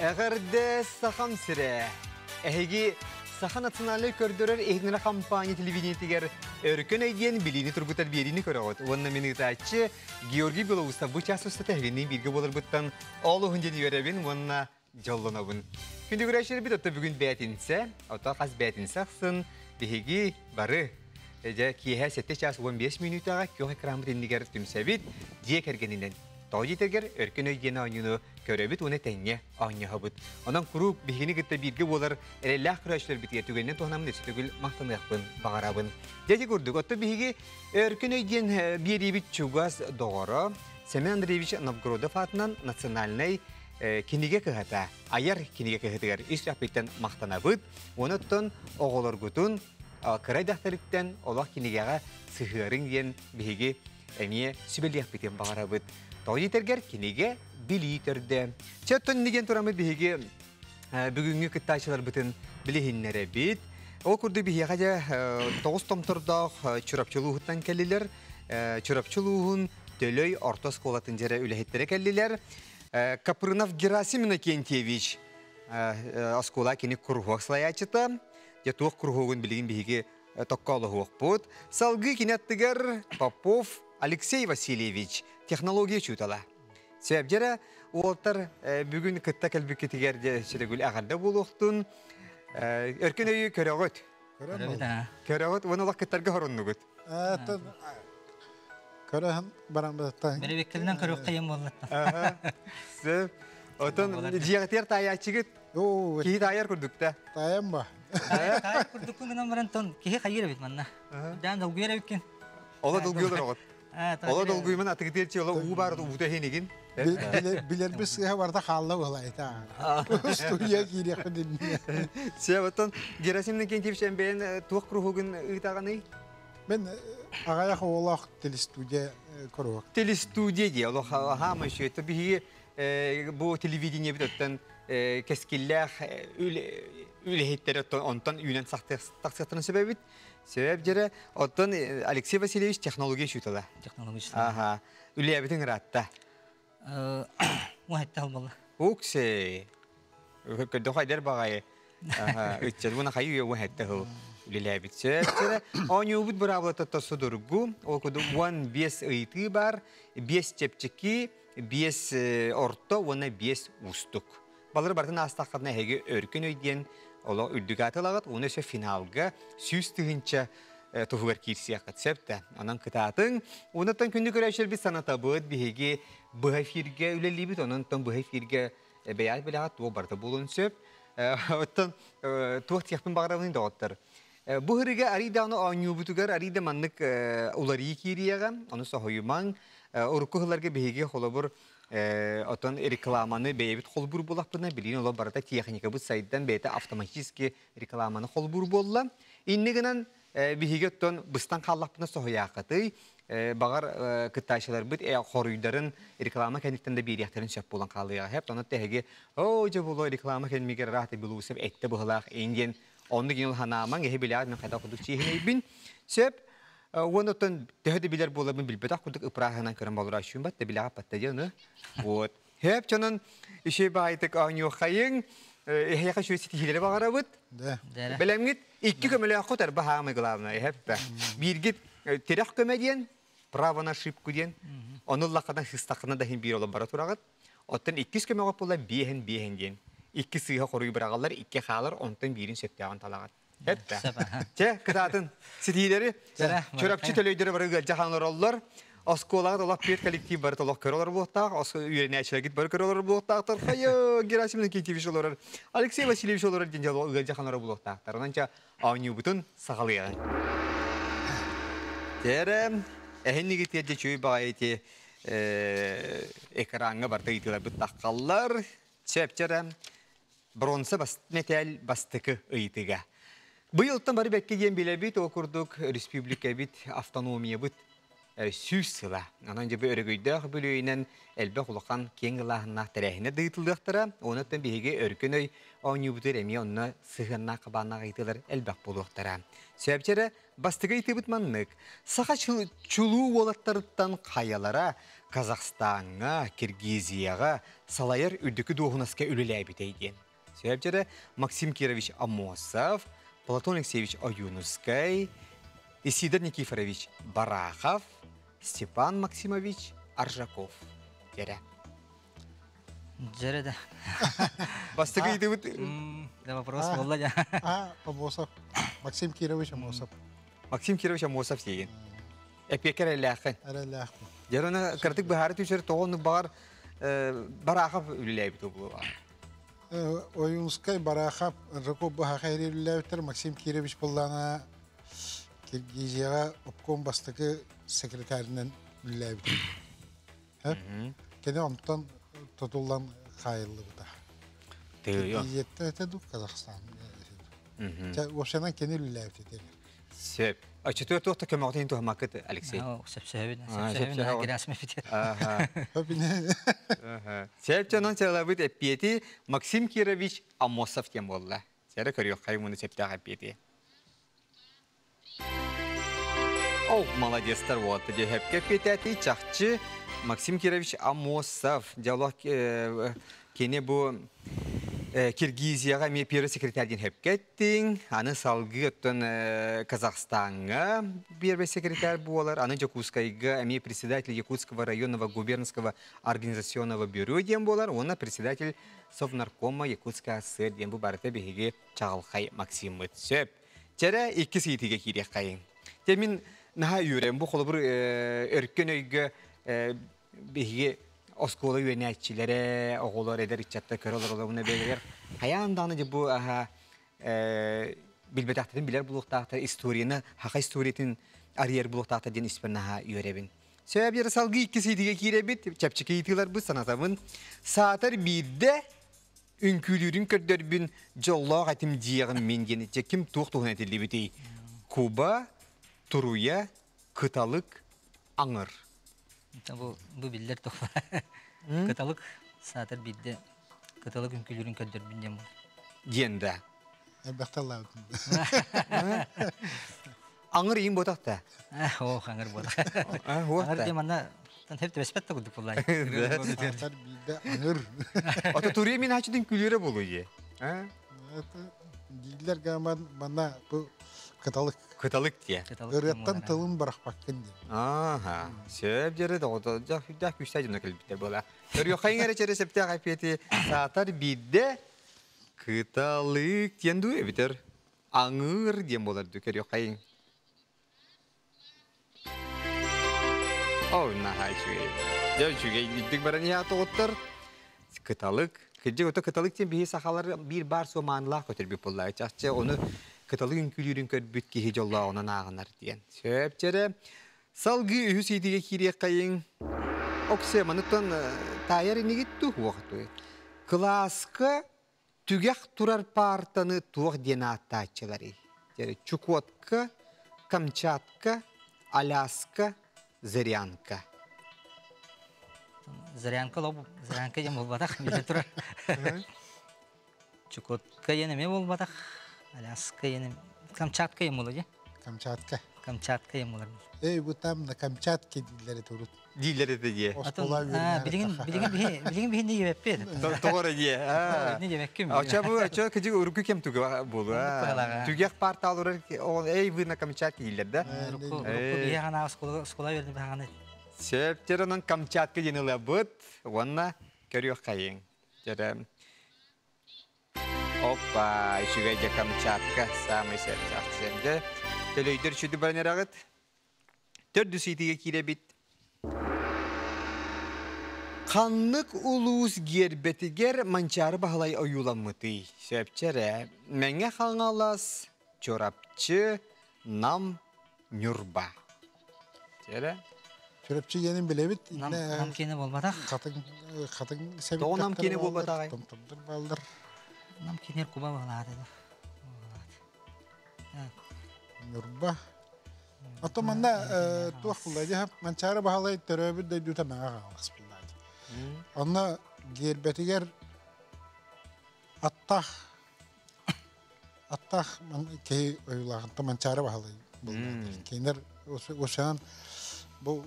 Эҕэрдэ Сахам сирэ! Эһиги Саха национальнай көрдөрөр иһитиннэрэр компания телевидениетигэр Өркөн өй диэн билиини тургутар биэриини көрөҕүт. Уонна мин ыытааччы Георгий Белоусов бу час устата эһигинниин бииргэ буоларбыттан ол уһун диэн үөрэбин уонна дьоллонобун. Күндү көрөөччүлэрбит ото бүгүн бээтинсэ, ото хас бээтинсэ ахсын биһиги бары дьэ киэһэ 7 час 15 мүнүүтэҕэ күөх экраммыт иннигэр түмсэбит, дьиэ кэргэнинэн Тоҕо диэтэргэр Өркөн өй диэн оонньууну көрөбүт уонна тэҥҥэ оонньоһобут. Онон куруук биһигини кытта бииргэ буолар эрэллээх көрөөччүлэрбитигэр түгэнинэн туһанаммын өссө төгүл махтаныахпын баҕарабын. Дьэ ити курдук, оттон биһиги Өркөн өй диэн биэриибит чугас доҕоро Семен Андреевич Новгородов аатынан национальнай кинигэ кыһата, айар кинигэ кыһатыгар ис сүрэхпиттэн махтанабыт. Онон оҕолоргутун кыра дэхтэриттэн олох кинигэҕэ сыһыарыҥ диэн биһиги эмиэ сүбэлиэхпитин баҕарабыт. Тоҕо диэтэргэр кинигэ билии төрдө. Чэ, оттон иннигэн тураммыт биһиги бүгүҥҥү кыттааччыларбытын билиһиннэрэбит. Ол курдук биһиэхэ дьэ тоҕус томтордоох Чурапчы улууһуттан кэллилэр. Чурапчы улууһун Төлөй орто оскуолатын дьэрэ үлэһиттэрэ кэллилэр. Капрынов Герасим Иннокентьевич оскуола кини куруһуок салайааччыта. Дьэ туох куруһуогун билигин биһиги токкоолоһуохпут. Салгыы кини аттыгар Попов Алексей Васильевич, технология учуутала. Сөп уолтар бүгүн кытта кэлбиккитигэр дьэ эҕэрдэ буолуохтун. Өркөн өйү көрөҕүт. Көрөҕүт уонна олох кыттарга хоруннугут. Көрөһөн баран бытаттан. Бэребеккелинен көрүөх буоллаттан. Сөп. Отон дьиэҕитигэр таайааччыгыт киһи таайар курдук да. Таайан ба. Таайар курдуккун гынан баран тон киһи хайыр эбит манна. Даан долгуйар эбиккин. Ола долгуйар оҕот. Ола долгуйман атыгытыыр чи ола уу бар уута хинигин. Билерби сыһа барда хаалла буола эта. Студия киириэхпин Сөп, оттон Герасим Иннокентьевич бэйэн туох кругун ыытаҕаный? Мен аҕайах оҕолоох телестудия куруһуок. Телестудия дии, олох хаама үшүөттө биһиги бу телевидение бит оттон кэскиллээх үлэһиттэр онтон үүнэн тахсыахтарын сөбөбүт. Сөбөп дьэрэ оттон Алексей Васильевич технология учуутала. Технология учуутала. Аха. Үлэбитин ыраатта. Уһатта болла. Уксе. Көрдөхө айдар баҕайы. Ыччат буна хайы үйэ уһатта хыл үлэлээбит. Сөп Оонньуубут быраабылата судургу. Ол курдук 15 ыйытыы бар, 5 чэпчэки, 5 орто уонна 5 уустук. Балары барытын аастаххытына эһиги өркөн өй диэн олох үрдүк аатылаҕыт уонна өссө финалга 100 тыһыынча туһугар киирсиэххит сөп да. Онон кытаатыҥ. Онтон күндү көрөөччүлэрбит санатабыт биһиги быһа эфиргэ үлэлиибит, онон быһа эфиргэ бэйэҕит билэҕит туох барыта буолуон сөп. Оттон туох тиэхпин баҕарабын доҕоттор. Бу һырыга арыйдаҕына оонньуубутугар арыйда маннык уларыы киириэҕэ, ону соһуйумаҥ. Урукку сылларга биһиги холобур отон рекламаны бэйэбит холбуур буоллахпытына, билигин олор барыта техникабыт сайдан бэйэтэ автоматически рекламаны холбуур буолла. Инни гынан биһиги оттон быстан хааллахпытына соһуйааххытый, баҕар кыттааччыларбыт хоруйдарын реклама кэнниттэн да биэриэхтэрин сөп буолан хаалыаҕа хэп. Онон тэһиги оо дьэ буолуо реклама кэннигэр раата Белоусов этте быһылаах инген онну гин ханаамаҥ эһи билэҕит мен хайдах курдук чиэһинэйбин сөп. Уон оттон төһө да билэр буоларбын билбэтэх курдук ыпырааһынан көрөн болурааччуун батта билэҕэ батта диэн ону. Вот. Хөп чонон үчүгэй баайтык оонньуоххайыҥ, эһиэхэ үчүгэй ситиһиилэри баҕарабыт. Да. Бэлэмҥит икки көмөлөөххүт арба хаамай главное эһэп бииргит тирэх көмө диэн право на ошибку диэн ону ыллаххына сыстаххына да иһин биир олох бара тураҕыт. Оттон иккис көмөҕө буолла биэһин биэһин диэн. Икки сыыһа хоруй быраҕаллар, икки хаалар, онтон биирин сөптөөҕүн талаҕыт. Эттэ. Чэ, кытаатын. Ситиилэри Чурапчы төлөйдөрө бары ыалдьа олороллор. Оскуолаҕа олох пиэт коллектив бары толох көрө олорор буолуохтаах, үөрэнээччилэргит бары көрө олорор буолуохтаахтар. Хайа, Герасим Никитич олорор, Алексей Васильевич олорор диэн ыалдьа олорор буолуохтаахтар. Онон ча оонньуубутун саҕалыаҕыҥ. Тэрэ, эһиннигит тиэрдэ чүй баҕайы ити экраҥҥа барыта ыйытыыларбыт таххаллар. Сөп бронза мэтээл бастакы ыйытыга. Быйылтан бары бэккэ диэн билэбит, ол курдук республикабыт автономиябыт 100 сыла. Онон дьэ бу өрөгөйдөөх бүлүүнэн элбэх улахан киэҥ ылааһыннаах тэрээһинэ дыытылыахтара. Онон биһиги өркөн өй оонньуубутугар эмиэ онно сыһыаннаах хабааннаах ыйытыылар элбэх буолуохтара. Сөпчэрэ. Бастакы ыйытыыбыт маннык. Саха чулуу уолаттарыттан хайалара Казахстаҥҥа, Киргизияҕа салайар үрдүкү дуоһунаска үлэлээбитэй диэн. Сөп Максим Кирович Аммосов, Платон Алексеевич Ойуунускай, Исидор Никифорович Барахов, Степан Максимович Аржаков. Дьэрэ. Дьэрэ да. Бастакы ыйытыбыт. Да вопрос буолла дьа. А, Амосов. Максим Кирович Амосов. Максим Кирович Амосов диеген. Эпиэкер эрэлээххин. Эрэлээхпин. Дьэр оны кыратык быһаары түсер тоҕону бағар Барахов үлэлээбит буолуо. Ойуунускай Барахов Аржаков быһаха эрэллээбиттэр Максим Кирович буоллаҕына Киргизияҕа обком бастакы секретарынан үлэлээбит. Кини онтон тутуллан хаайыллыбыта. Киргизияттан этэ дуу, Казахстан. Вообще кини үлэлээбит этэ. Сөп. Оччотугар туох да көмөҕүтүн туһаммаккыт, Алексей? Сөпсөһөбүн. Сөпсөһөбүн. Герасимов Сөп дьонон сыалабыт эппиэти Максим Кирович Аммосов диэн буолла. Сэрэ көрүөххэй муну сөптөөх эппиэти. О, молодецтар вот. Дьэһэпкэ эппиэтэти чахчы Максим Кирович Аммосов. Диалог кини бу Киргизияҕа эмиэ первый секретарь диэн хэпкэ эттиҥ. Аны салгыы оттон Казахстаҥҥа первый секретарь буолар. Аны Дьокуускайга эмиэ председатель Якутского районного губернского организационного бюро диэн буолар. Уонна председатель Совнаркома Якутская ССР диэн бу барыта биһиги чаҕылхай Максиммыт. Сөп. Чэрэ иккис ыйытыыга киириэххэйиҥ. Те мин наһаа үөрэн бу холобур өркөн өйгө биһиги оскуола үөнээччилэрэ, оҕолор, эдэр ыччаттар көрө олоролоруна бэйэлэригэр хайаан даҕаны дьэ бу аһа билбэтэхтэрин билэр булуохтаахтар, историяны, хаха историятын арыйар булуохтаахтар диэн испэр наһаа үөрэбин. Сөп дьэ салгыы иккис ыйытыыга киирэбит, чэпчэки ыйытыыларбыт санатабын. Саатар биирдэ үҥкүүлүүрүн көрдөрбүн дьоллоох этим диэҕим мин диэн дьэ ким туох туһунан этиллибитий? Куба, туруйа, кыталык, аҥыр. Бу, бу биллэр туһа. Кыталык саатар биирдэ кыталык үҥкүүлүүрүн көрдөрбүн диэн буолар. Диэн да. Элбэхтэ ыллаабытым. Аҥыр иин буотах да. Оо, аҥыр буотах. Аҥыр диэн манна хеп түбэспэт да курдук буоллаа. Саатар биирдэ аҥыр. Ото турия мин ачытын күлүөрэ буолуй. Дииллэр гаман манна бу кыталык. Кыталык диэ. Ырыаттан тылын бырахпаккын диэн. Ааха. Сөп дьэрэ доҕото сүрдээх күүстээх дьоно кэлбиттэр буола. Көрүөххэйиҥ эрэ чэрэ септээх эппиэти саатар биирдэ кыталык диэн дуу эбитэр аҥыыр диэн буолар дуу көрүөххэйиҥ. Оо, наһаа үчүгэй. Дьэ үчүгэй үрдүк баран иһэ тоҕуттар. Кыталык. Кырдьык ото кыталык диэн биһи сахалар биир баар суо маанылаах көтөрбүт буоллаа. Чахчы ону кыталык үҥкүүлүүрүн көрбүт киһи дьоллооҕунан ааҕынар диэн. Сөп дьэрэ. Салгыы үһүс ыйытыыга киириэххэйиҥ. Оксе, маныттан таайар инигит дуу уохтуй. Кылааска Түгэх турар паартаны туох диэн ааттааччыларый? Чукотка, Камчатка, Аляска, Зырянка. Зырянка лоб, Зырянка диэн буолбатах, билэ турар. Чукотка диэн эмиэ буолбатах, Аляска диэн Камчатка диэн буолуо дии. Камчатка. Камчатка диэн буолар. Эй, бу там на Камчатке дииллэр этэ урут. Дииллэр этэ дии. Оскуола Билигин билигин биһи билигин биһи диэбэппит. Тоҕо эрэ дии. Ини диэбэккин. Оча бу оча кыдьык урукку кэм туга буолуо. Түгэх портал урар эй вы на Камчатке дииллэр да. Урукку урукку биһи хана оскуола оскуола үөрдүм хана. Сөптер онон Камчатка диэн ылабыт уонна көрүөххэйиҥ. Дьэрэ Опа, үчүгэй дьэ Камчатка самый сердцах дьэ. Төлөйдөр сүдү баран эрэҕит. Төрдүс ыйытыыга киирэбит. Ханнык улуус гиэрбэтигэр Манчаары Баһылай ойууламмытый? Сөпчө эрэ. Мэҥэ Хаҥалас, Чурапчы, Нам, Ньурба. Эрэ. Чурапчы диэнин билэбит. Нам, нам киэнэ буолбатах. Хатыҥ хатыҥ Тоҕо нам киэнэ буолбатаҕай? Томтомдор бааллар. Нам киэнэр куба баҕалаата. Ньурба. Ото манна туох булла дьэ Манчаары Баһылай төрөөбүт дойдута Мэҥэ Хаҥалас булла. Онно гиэрбэтигэр аттаах аттаах киһи ойуулаахынта Манчаары Баһылай. Кинилэр осанан бу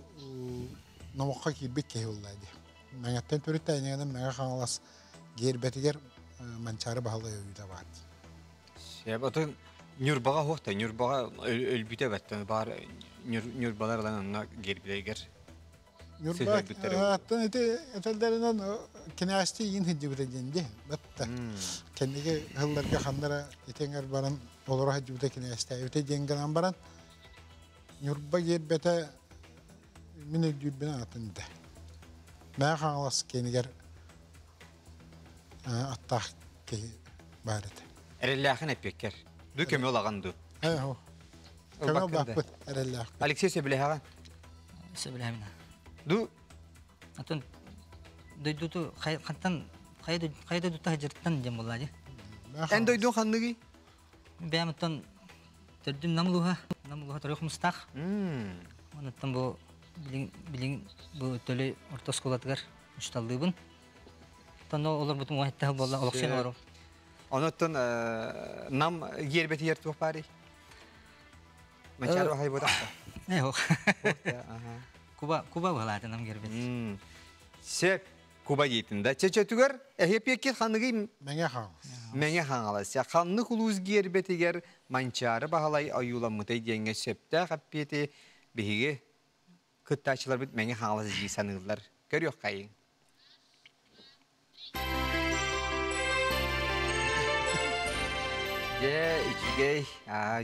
номоххо киирбит киһи буолла дии. Мэҥэттэн төрүттээниҥинэн Мэҥэ Хаҥалас гиэрбэтигэр Манчаары Баһылай ойуута баар. Сөп, отон Ньурбаҕа суох да, Ньурбаҕа өлбүтэ бэттэн баар Ньурбалар ылан онно гиэрбилэригэр Ньурба аттан ити этэллэринэн кинээсти иин сылдьыбыта диэн дии. Батта. Кэнники сылларга ханнара итиҥэр баран олоро сылдьыбыта кинээстээбитэ диэн гынан баран Ньурба гиэрбэтэ мин өйдүүрбүн атын да. Мэҥэ Хаҥалас киэнигэр аттаах киһи баар этэ. Эрэллээхин эппиэккэр. Ду көмө ылаҕын ду? Көмө ылбаппыт, эрэллээхпит. Алексей сөбүлэһэҕин? Сөбүлэһэбин. Ду? Атын дойдуту хантан хайа дойдута сылдьыртан диэн буолла дии. Эн дойдуң ханныгый? Бэйэм оттон төрдүм Нам улууһа, Нам улууһа төрүөх мустаах. Онуттан бу билин билин бу Төлөй орто оскуолатыгар учууталлыыбын. Оттон олорбутум уон буолла олохсуйан олорум. Онуттан Нам гиэрбэтигэр туох баарый? Манчаары баһай буотахта. Э, ох. Куба Куба быһалааты Нам гиэрбэт. Сөп. Куба диэтин да. Чөчөтүгэр эһиэпиэкки ханыгый Мэҥэ Хаҥалас. Мэҥэ Хаҥалас. Ханнык улуус гиэрбэтигэр Манчаары Баһылай ойууламмытай диэҥҥэ сөптөөх эппиэти биһиги кыттааччыларбыт Мэҥэ Хаҥалас дии саныыллар. Көрүөххэйиҥ. Дьэ, үчүгэй.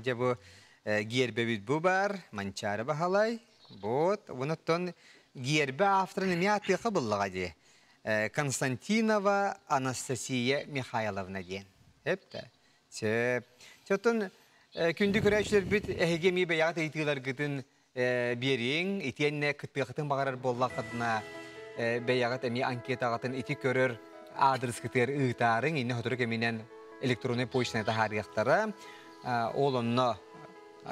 Дьэ бу гиэрбэбит бу бар, Манчаары Баһылай. Вот, онуттан гиэрбэ авторын эмиэ ааттыахха буллаҕа дии. Константинова Анастасия Михайловна диэн. Эптэ. Сөп. Чотун күндү көрөөччүлэрбит эһиги эмиэ бэйэҕит ыйытыыларгытын биэриҥ, итиэннэ кыттыахытын баҕарар буоллаххытына бэйэҕит эмиэ анкетаҕытын ити көрөр аадырыскытыгар ыытаарыҥ, иннэ сотору кэминэн электроннай почтаны таһаарыахтара. Ол онно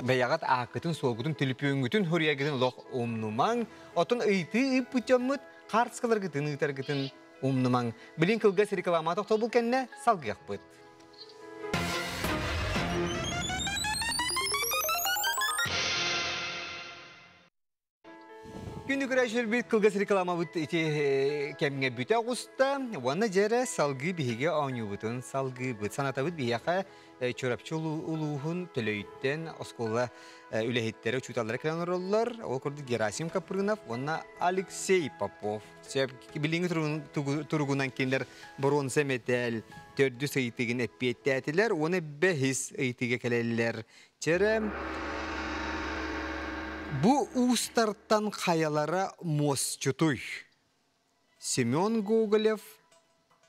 бэйэҕит ааккытын-суолгутун, түлүпүөҥҥүтүн суруйаргытын олох умнумаҥ. Оттон ыйытыы ыыппыт дьоммут хаартыскаларгытын ыытаргытын умнумаҥ. Билин кылгас реклама тохтобул кэннэ салгыахпыт. Күнү көрөөччүлэрбит кылгас рекламабыт ити кэмҥэ бүтэ оҕуста. Уонна дьэрэ салгыы биһиги оонньуубутун салгыыбыт. Санатабыт биһиэхэ Чурапчы улууһун Төлөйүттэн оскуола үлэһиттэрэ, учууталлара кэлэн олороллор. Ол курдук Герасим Капрынов уонна Алексей Попов. Билиҥҥи туругунан кинилэр боруонса мэтээл төрдүс ыйытыгын эппиэттээтилэр уонна бэһис ыйытыыга кэлэллэр. Чэрэ, бу уустартан хайалара муосчутуй? Семен Гоголев,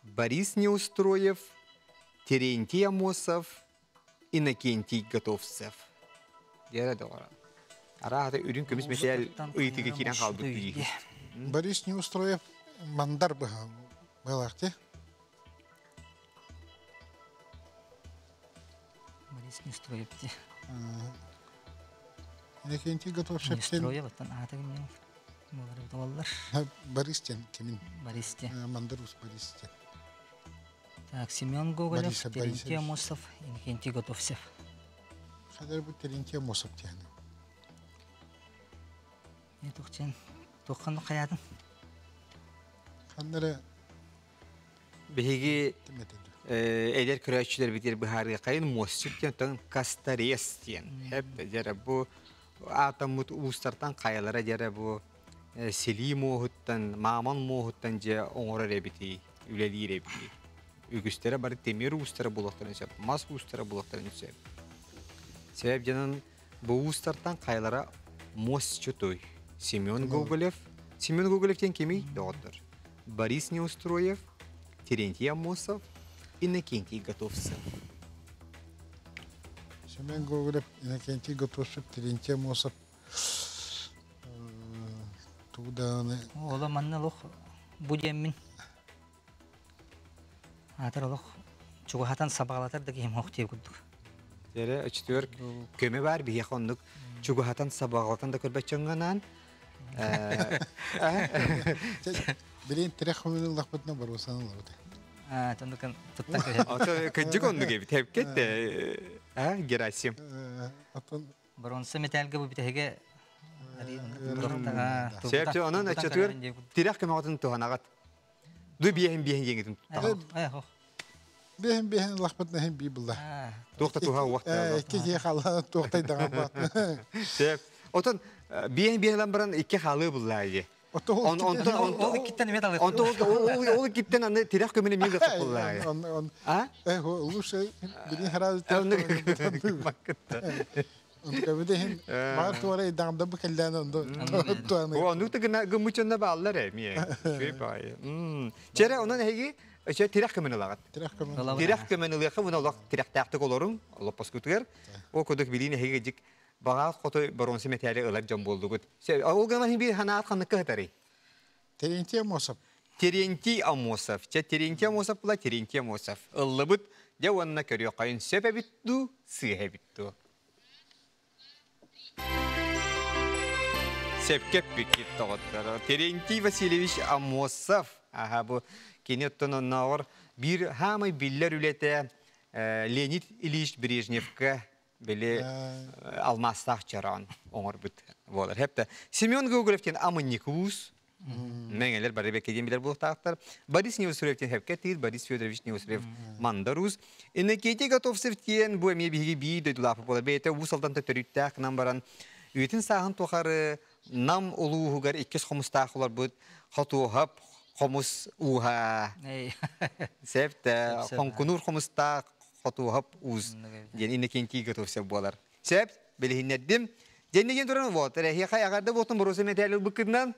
Борис Неустроев, Терентий Амосов, Иннокентий Готовцев. Диэрэ доҕоро. Арааһата үрүҥ көмүс мэтээл ыйытыыга киирэн хаалбыт дии. Борис Неустроев мандар быһалаах Борис Неустроев дии. Иннокентий Готовцев Неустроев оттон аата кимнин буолар Борис тен кимин? Борис тен. Мандар ус Борис тен. Так, Семен Гоголев, Терентий Амосов, Иннокентий Готовцев. Хадыр бу Терентий Амосов диэн. Не тухчен туххан хаятын. Ханнары Биһиги эдэр көрөөччүлэрбитигэр быһаарыаххайын муосчут диэн оттон кастарес диэн. Эп дьэрэ бу аатаммыт уустартан хайалара дьэрэ бу силии муоһуттан, мааман муоһуттан дьэ оҥорор эбитий, үлэлиир эбитий. Үгүстэрэ бары тимир уустара буолуохтарын сөп, мас уустара буолуохтарын сөп. Себеп дьонун бу уустартан хайалара муосчутуй? Семен Гоголев. Семен Гоголев диэн кимий, доҕоттор? Борис Неустроев, Терентий Аммосов, Иннокентий Готовцев. Семен Гоголев, Иннокентий Готовцев, Терентий Аммосов тугу даҕаны Ола манна олох бу диэммин аатар олох чугаһатан сабаҕалатар да киһим ох диэ курдук. Дьэрэ өчтүөр көмө бар биһиэхэ оннук чугаһатан сабаҕалатан да көрбөт дьоҥҥо Билин тирэх хомунуллахпытына боруосаны ылабыт. Аа, тоннукан туттан көрө. Ото кыдьык оннук эбит. Хепкет Герасим. Атын Бронза металлга бу бүтэһигэ Сөп, онон өчөтүгэр тирэх көмөҕөтүн туһанаҕыт. Ду биэһин биэһин диэҥитин туттаҕыт. Биэһин биэһин ылахпыт нэһин бии булла. Туохта туһа уохта. Икки киһи халла туохтай даҕан баат. Сөп. Отон биэһин биэһин ылан баран икки хаалыы булла дии. Ол иккиттэн эмиэ талыах. Онтон ол иккиттэн аны тирэх көмөнү эмиэ ылыахха булла. А? Лучше били сразу Онтукабыт баар туора идаҕамда бу кэллээн онду туаны. О, оннук да гына гыммычанна бааллар эмиэ. Үчүгэй баайы. Чэрэ, онон эһиги өчө тирэх көмөн ылаҕыт. Тирэх көмөн. Тирэх көмөн ылыахха буна олох тирэхтээхтик олоруҥ, олоппоскутугар. Ол курдук билиин эһиги дьик баҕаах хоту боруонса мэтээли ылар дьон буоллугут. Ол гынан биир ханаат ханныкка сытарый? Терентий Амосов. Терентий Амосов. Чэ, Терентий Амосов була Терентий Амосов. Ыллыбыт, дьэ уонна көрүөххэйин сөп эбит дуу, сыыһа эбит дуу. Сөпкө эппиккит доҕотторо. Терентий Васильевич Амосов. Аха бу кини оттон оннооҕор биир хаамай биллэр үлэтэ Леонид Ильич Брежневка били алмаастаах чороон оҥорбут буолар. Хепте Семен Гоголев диэн амынньык уус Мэҥэлэр бары бэккэ диэн билэр буолуохтаахтар. Борис Неустрев диэн хэпкэ тиир, Борис Федорович Неустрев Мандар уус. Иннокентий Готовцев диэн бу эмиэ биһиги биир дойдулаахпыт буолар. Бэйэтэ Уус Алданта төрүттээх гынан баран үйэтин сааһын тухары Нам улууһугар иккис хомустаах олорбут Хотуоһап хомус ууһа. Сеп хоҥкунуур хомустаах Хотуоһап уус диэн Иннокентий Готовцев буолар. Сеп, билиһиннэрдим. Дьэннигин туран вот, эһиэхэ эҕэрдэ буолтун боруоса мэтээли ылбыккытынан.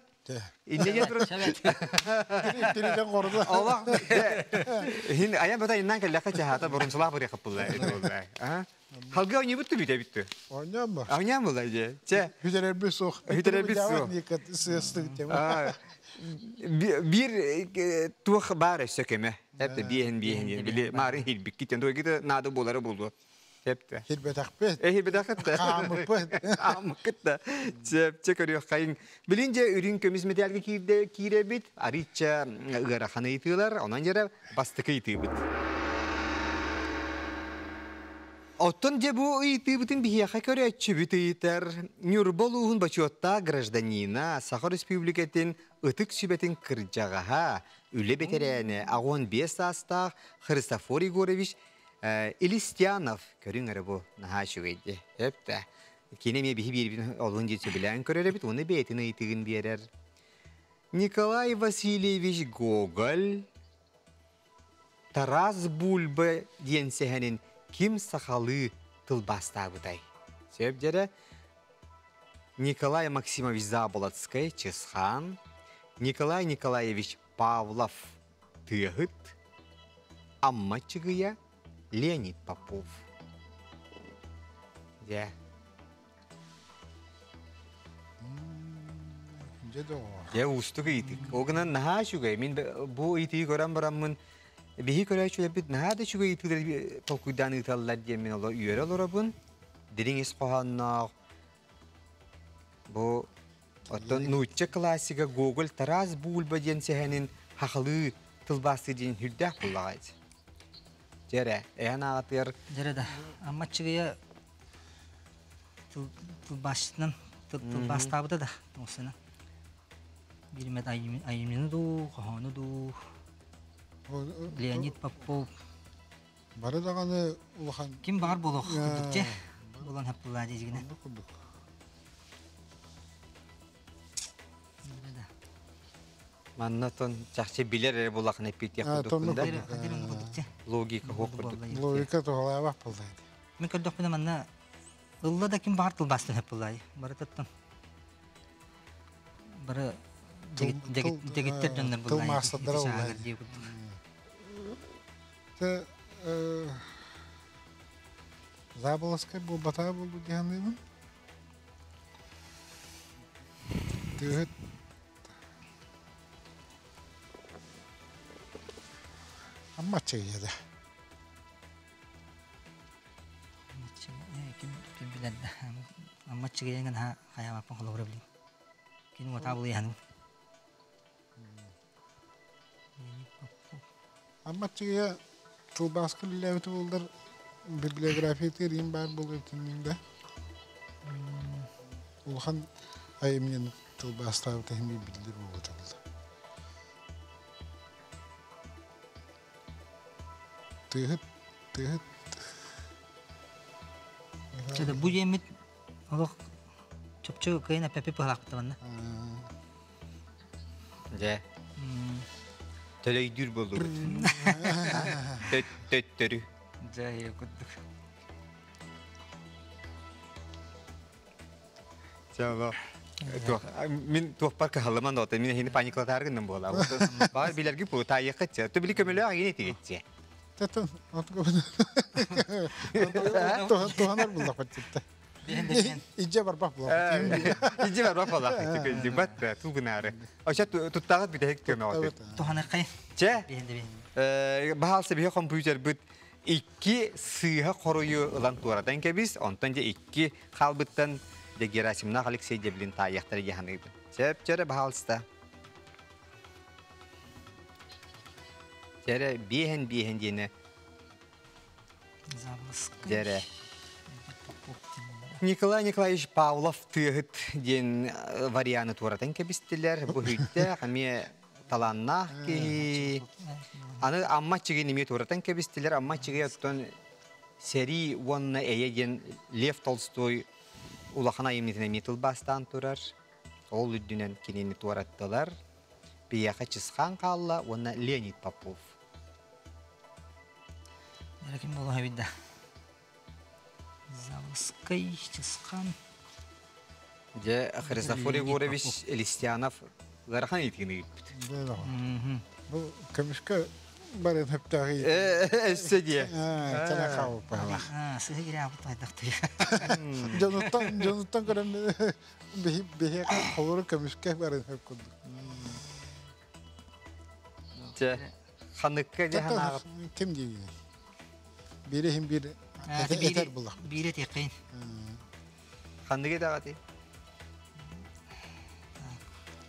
Иннигин туран. Тиритен корду. Олох хин аян бата иннан келлэхэ чаһаата борунсалаах барыахаппылла. Халга ойнуйбут түбүтэ бүттү. Оонньоон ба. Оонньоон була же. Чэ. Хүдэрэрбит суох. Хүдэрэрбит суох. Биир туох баар өссө көмө. Эпте биэһин биэһин били маары хилбиккитен туойгыта наада буолара буолуо. Эпте. Хилбэтэхпит. Хилбэтэххит да. Хаамыппыт. Хаамыккыт да. Чэ, чэ көрүөххэйиҥ. Билин дьэ үрүҥ көмүс мэтээлгэ киирдэ киирэбит. Арыычча ыарахан ыйытыылар, онон дьэрэ бастакы ыйытыыбыт. Оттон дьэ бу ыйытыыбытын биһиэхэ көрөөччүбүт ыйытар. Ньурба улууһун бочуоттаах гражданина, Саха Республикатын Ытык сүбэтин кырдьаҕаһа, үлэ бэтэрээнэ, 85 саастаах Христофор Егорович Илистянов көрүҥ эрэ бу наһаа үчүгэй Эптэ. Кини эмиэ биһи биэрбин олун дии сөбүлээн көрөр эбит, уонна бэйэтин ыйытыгын биэрэр. Николай Васильевич Гоголь Тарас Бульба диэн сэһэнин ким сахалыы тылбаастаабытай? Сөп дьэрэ Николай Максимович Заболоцкай Чысхаан, Николай Николаевич Павлов Тыаһыт, Амма Чыгыйа, Леонид Попов. Дьэ. Дьэ доҕоор. Дьэ уустук ыйытык. Ол гынан наһаа үчүгэй. Мин бу ыйытыгы көрөн бараммын биһи көрөөччүлэрбит наһаа да үчүгэй ыйытыылары толкуйдаан ыыталлар диэн мин оло үөрэ олоробун. Дириҥ ис хоһоонноох бу Оттон нуучча классига Гоголь Тарас Бульба диэн сэһэнин хахалыы тылбаастыы диэн сүрдээх буллаҕа ити. Дьэрэ, эһэн аҕатыгар Дьэрэ да, аммаччыгыйа тылбаасчытынан тылбаастаабыта да, тоҥсана. Биир айымньыны дуу, хоһоону дуу, Леонид Попов. Бары даҕаны улахан Ким баҕар буолуох курдук дьэ. Буолан хаппыллаа дьигинэ. курдук. Манна тон чахчы билэр эрэ булахын эппиэтиэх курдукпун да. Логика хоох курдук. Логика туһалаабах буолла. Мен көрдөхпүнэ манна ылла да ким баҕар тылбаастан хаппыллаай. Барытыттан бары дэгиттэр дьоннор Тыл маастардара буллай. Те Заболоцкай буолбатаҕа буолбут дии саныыбын. Тыаһыт Аммаччыйа да. Ким ким билэр да. Аммаччыгыйа наһаа хайаабаппын холобура билин. Кини уотаа булуйаһаным. Аммаччыгыйа тылбааска үлэлээбитэ буоллар библиография тириим баар буолуо этинниҥ да. Улахан айымньыны тылбаастаабыта иһин биллэр буолбуталла. Тыаһыт, тыаһыт. Чэ, бу диэммит олох чопчу кыайан эппэппит быһалаахпыт манна. Дьэ. Төлөйдүүр буоллубут. Төттөрү. Дьэ, курдук. Чэ, мин туохпар кыһаллыман да мин эһини паниклатаар гынным буола. Баар билэрги бу таайыахха чэ. Ту били көмөлөөх игин этигитче. Тэтэн туһанар буллахпыт титте. Идже барбах буллахпыт. Идже барбах буллахпыт. Бат ту гынаары. Оча туттаҕыт бүтэһик көмөҕөтү. Туһанаркай. Чэ. Баһаалса биһи компьютербыт икки сыыһа хоруйу ылан туоратан кэбис, онтон дьэ икки хаалбыттан дьэ Герасимнаах Алексей дьэбилин таайыахтара дии саныыбын. Сөп, чэрэ, баһаалыста. Чэрэ, биэһэн биэһэн диэни. Дьэрэ. Николай Николаевич Павлов тыаһыт диэн варианы туоратан кэбистилэр. Бу хүйтэх эмиэ талааннаах киһи. Аны Амма чигин эмиэ туоратан кэбистилэр. Амма чиги оттон сэрии уонна эйэ диэн Лев Толстой улахан айымньытын эмиэ тылбаастаан турар. Ол үрдүнэн кинини туораттылар. Биһиэхэ Чысхаан хаалла уонна Леонид Попов. Ким буолуо эбит да? Заводской Чысхан. Дьэ, Христофор Егорович Листьянов ыарахан ыйытыгын ыыппыт. Бу көмүскэ барын хөптөөх Өссө диэ. Кэлэ хаалбыт. Сыһы кирэабыт хайдахтый. Дьонуттан дьонуттан көрөн биһиэхэ холору көмүскэ барын хөп курдук. Дьэ, ханыкка дьэ ханаҕыт. Ким диир? Биир иһин биир этэр булах. Биир этиэххин. Ханныгы даҕати?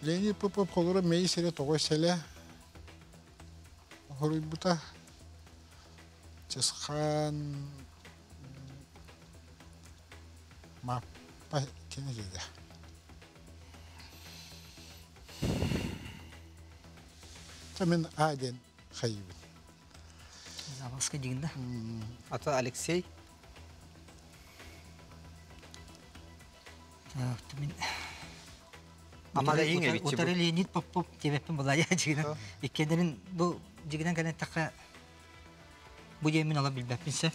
Леонид Попов холоро мэйи сирэ тоҕо сэлэ хоруйбута. Чысхаан Маппа кини деді. Мин А диэн хайыбын. Заводскай дигин да? Ата Алексей? Мин Амада иң эбитчи. Утары Леонид Попов диэбэппин булайа дьигинэн. Иккиэннэрин бу дьигинэн кэлэн тахха бу диэммин ола билбэппин сөп.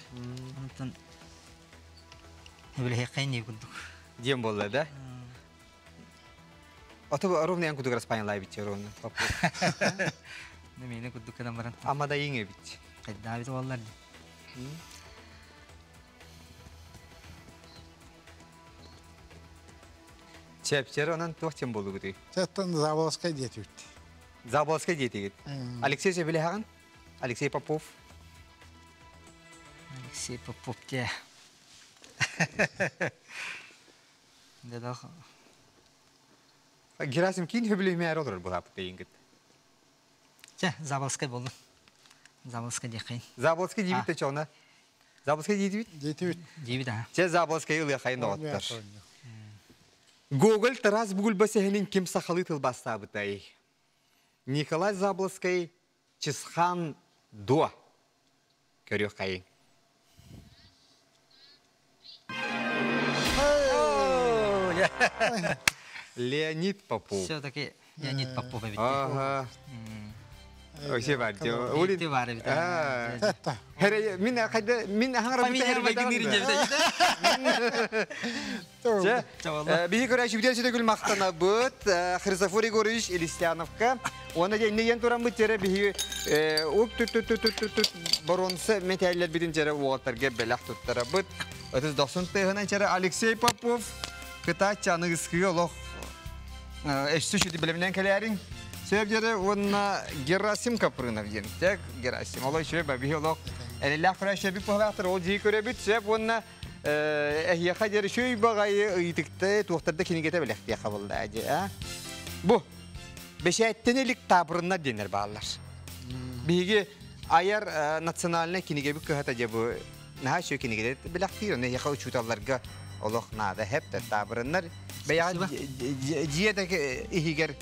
Онтон билэһиэххэйин дии курдук. Диэн буолла да? Ото ровно ян кудук распанялай битчи ровно. Попов. Мени курдук кынан баран. Амада иң эбитчи. Хайдаабит оллар ди. Чэпчэр онон туох тем болугутуй? Чаттан Заволоскай диэтибит. Заволоскай диэтигит. Алексей сөбүлэһэҕин? Алексей Попов. Алексей Попов те. Дедах. Герасим кин хөбүлүмээр олорор булаапыт эйингит. Чэ, Заволоскай болду. Заволоскай диэххин. Заволоскай диибит да чоҕуна. Заволоскай диэтибит? Диэтибит. Диибит аха. Чэ, Заволоскай ылыахайын доҕоттор. Гоголь Тарас Бугульба сэһэнин ким сахалыы тылбаастаабытай? Николай Заблоскай Чысхан дуо? Көрүөххэйиҥ. Леонид Попов. Все-таки Леонид Попов эбит. Ага. Вообще бар. Улин бар эбит. Хере мин хайда мин ахаңара Биһи көрәчүбүтэн сүтэ махтанабыт Христофор Егорович Елистяновка. Уонна дьэ иннигэн тураммыт тиэрэ биһи уп түт түт түт түт түт боруонса мэтээллэрбитин тиэрэ уолаттарга бэлэх туттарабыт. Өтүс дохсун тыаһынан тиэрэ Алексей Попов кытааччы аныгыскыга олох өссө сүтү бэлэмнэн кэлээриҥ. Сөп дьэрэ уонна Герасим Капрынов диэн. Тек Герасим. Олой сөп биһи олох эрэллээх көрәчче быһалаахтар ол дии көрөбүт. Сөп уонна эһиэхэ диэри үчүгэй баҕайы ыйытыкта туохтарда кинигэтэ бэлэхтиэхэ буолла дии а бу бэчээттэн илик таабырыннар диэннэр бааллар биһиги айар национальнай кинигэбит кыһата дьэ бу наһаа үчүгэй кинигэлэр бэлэхтиир онно эһиэхэ учууталларга олох наада хэп таабырыннар. Бэйэҕэ дьиэ да иһигэр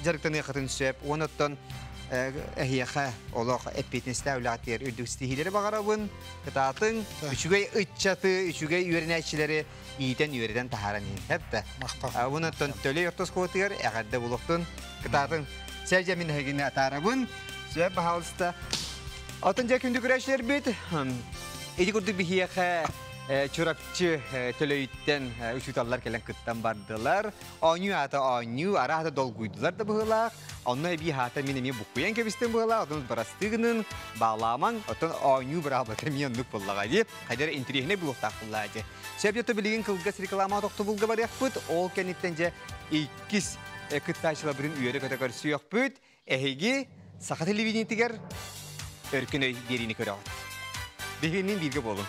дьарыктаныаххытын сөп. Онуттан эһиэхэ олох эппиэтинэстээх үлэҕитигэр үрдүк ситиһиилэри баҕарабын. Кытаатыҥ, үчүгэй ыччаты, үчүгэй үөрэнээччилэри иитэн үөрэтэн таһааран иһин. Хэп да. Онуттан Төлөй орто оскуолатыгар эҕэрдэ булуохтун. Кытаатыҥ. Сэрдьэ мин эһигини атаарабын. Сөп, баһаалыста. Атын дьэ күндү көрөөччүлэрбит, ити курдук биһиэхэ Чурапчы Төлөйүттэн учууталлар кэлэн кыттан бардылар. Оонньуу аата оонньуу, араата долгуйдулар да быһыылаах. Онно эбии аата мин эмиэ буккуйан кэбистим быһыылаах. Оттон барастыы гынын, баалаамаҥ, оттон оонньуу быраабылата эмиэ оннук буоллаҕа дии. Хайдара интэриэһинэй буолуохтаах буоллаҕа дии. Сөп дьэ билигин кылгас реклама тохтобулга барыахпыт. Ол кэнниттэн дьэ иккис кыттааччыларбытын үөрэ-көтө көрсүөхпүт. Эһиги саха телевидениетигэр Өркөн өй биэриини көрөҕүт. Биһигинниин бииргэ буолуҥ.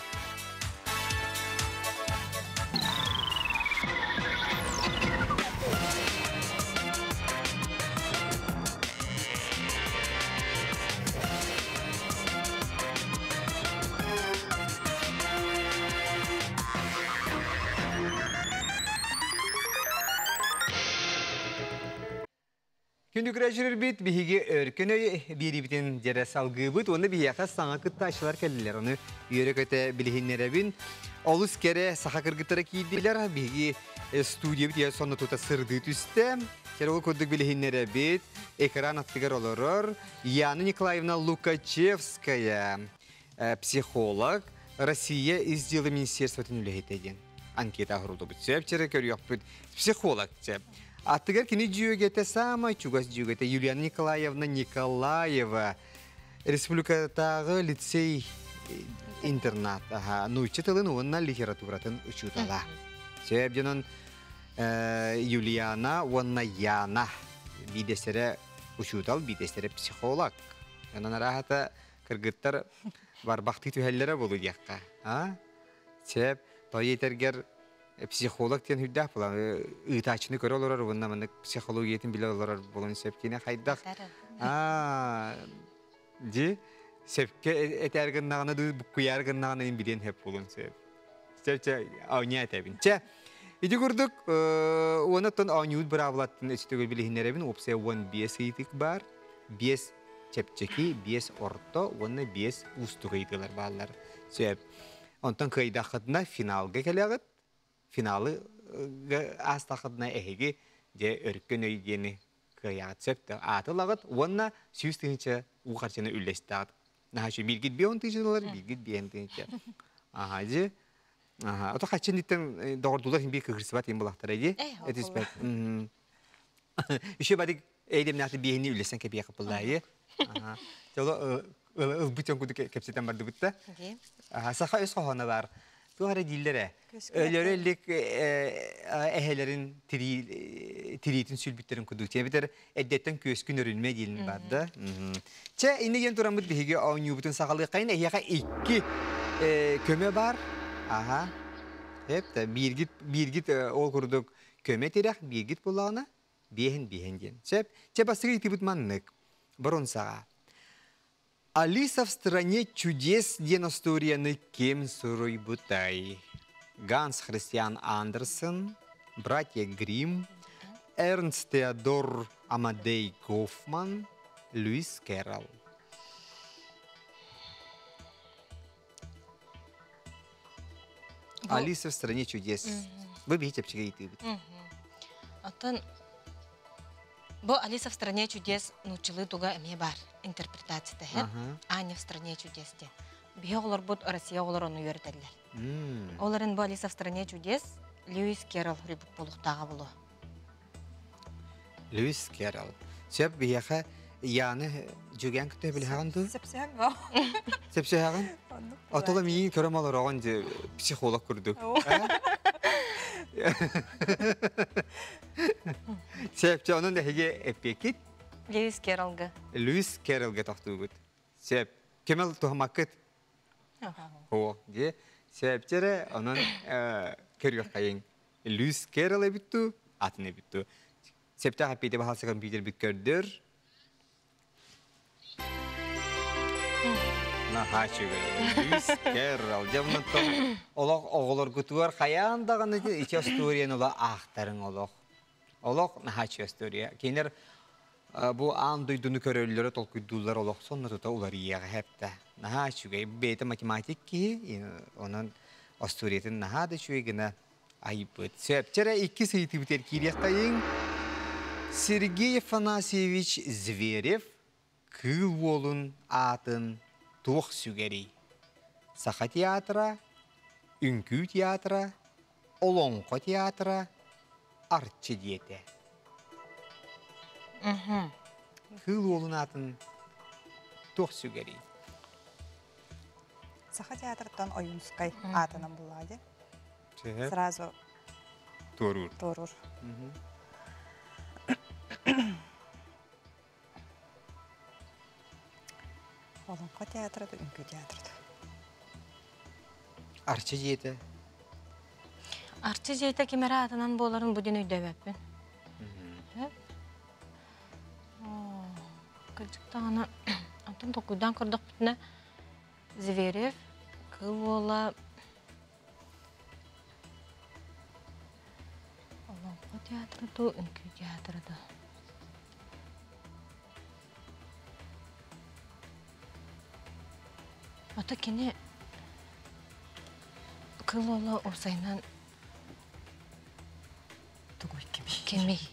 Күндү биһиги өркөн өй биэриибитин дьэрэ салгыыбыт уонна биһиэхэ саҥа кыттааччылар кэллилэр. Ону үөрэ-көтө билиһиннэрэбин. Олус кэрэ саха кыргыттара киирдилэр. Биһиги студиябыт ийэ сонно тута сырдыы түстэ. Кэрэ ол курдук билиһиннэрэбит. Экран аттыгар олорор Яна Николаевна Лукачевская, психолог, Россия ис дьыала министерствотын үлэһитэ диэн анкета оһоруллубут. Сөп чэрэ көрүөхпүт. Психолог Аттыгар кини дьүөгэтэ саамай чугас дьүөгэтэ Юлиана Николаевна Николаева республикатааҕы лицей интернат нуучча тылын уонна литературатын учуутала. Сөп дьонун Юлиана уонна Яна биидэстэрэ учуутал, биидэстэрэ психолог. Онон арааһата кыргыттар барбахтыы түһэллэрэ буолу диэххэ. А? Сөп, той этэргэр психолог диэн үрдээх буолан ыытааччыны көрө олорор уонна маннык психологиятын билэ олорор буолан сөп кини хайдах аа ди сөпкө этээр гыннаҕына дуу буккуйаар гыннаҕына ин билиэн сөп буолуон сөп чэ оонньуу этэбин чэ ити курдук уонна оонньуут быраабылаттан өстөгөл билиһиннэрэбин уопсайа 15 ыйытык баар 5 чэпчэки 5 орто уонна 5 уустук ыйытыылар бааллар сөп Онтон кыайдаххытына финалга кэлэҕит. Финалы аастаххытына эһиги дьэ өркөн өй диэни кыайаҕыт сөп да ааты ылаҕыт уонна 100 тыһыынча уу харчыны үллэстэҕит. Наһаа үчүгэй. Бииргит 50 тыһыынча бииргит 5 тыһыынча. Аха дьи. Аха. Ото хаччын доҕордуулар хин биир кыһырсыбат иин булахтара дии. Этиспэт. Еще бадик эйдемнээхти биэһини үллэсэн кэбиэхэ буллаайы. Чоло ылбыт дьон курдук кэпсэтэн бардыбыт да. Саха өс хоһооно бар. Туох эрэ дииллэр ээ. Өлөрө илик эһэлэрин тириитин сүлбүттэрин курдук. Эбэтэр эрдэттэн күөскүн өрүнмэ диилин бар да. Чэ, инне диэн тураммыт биһиги оонньуубутун саҕалыаххайын эһиэхэ икки көмө бар. Аха. Эп да бииргит бииргит ол курдук көмө тирэх бииргит буллаҕына биэһин биэһин диэн. Сөп. Чэ бастакы ыйытыыбыт маннык. Боронсаҕа. Алиса в стране чудес диэн остуоруйаны ким суруйбутай? Ганс Христиан Андерсен, братья Гримм, Эрнст Теодор Амадей Гофман, Льюис Кэрролл. Алиса в стране чудес. Вы биһи чэпчэки ыйытыыбыт. Оттон бу Алиса в стране чудес нууччалыы туга эмиэ баар интерпретацията һэ. Аня в стране чудес диэн. Биһи оҕолорбут Россия оҕолор ону үөрэтэллэр. Ол эрэн бу Алиса в стране чудес Льюис Керролл рыбык буолуохтааҕа буолуо. Льюис Керролл. Сөп биһиэхэ Яны дьүгээн кытта билэҕин дуу? Сөпсөһөн го. Сөпсөһөҕүн? Отола миигин көрөм олороҕун дьэ психолог курдук. Сөп, онон эһиги эппиэккит? Льюис Керролга. Льюис Керролга тохтуубут. Сөп. Кемел туһамаккыт? О, дьэ, сөпчэрэ, онон көрүөххэйиҥ. Льюис Керрол эбит дуу, атын эбит дуу. Септэх эппиэти баһалса компьютербит көрдөр. Наһаа үчүгэй. Үскэр, алдьамнаттан олох оҕолоргутугар хайаан даҕаны ити остуоруйаны ола аахтарыҥ олох. Олох наһаа үчүгэй остуоруйа. Кинилэр бу аан дойдуну көрөллөрө, толкуйдууллар олох сонно тута уларыйыаҕа хэптэ. Наһаа үчүгэй. Бэйэтэ математик киһи, онон остуоруйатын наһаа да үчүгэй гына айбыт. Сөп. Чэрэ иккис ыйытыыбытыгар киириэхтэйиҥ. Сергей Афанасьевич Зверев Кыыл Уолун аатын туох сүгэрий? Саха театра, Үҥкүү театра, Олоҥхо театра, Арчы диэтэ. Кыыл Уолун аатын туох сүгэрий? Саха театрыттан Ойуунскай аатынан буллаҕа дии. Сразу туоруур. Туоруур. Олоҥхо театра да, үҥкүү театра да. Арчы дьиэтэ. Арчы дьиэтэ ким эрэ аатынан буоларын бу диэн өйдөөбөппүн. Кырдьык даҕаны, онтон толкуйдаан көрдөхпүтүнэ, Зверев, Кыыл Уола, Олоҥхо театра дуу, үҥкүү театра дуу. Ото кини Кыыл Уола уопсайынан тугуй кимий? Кимий?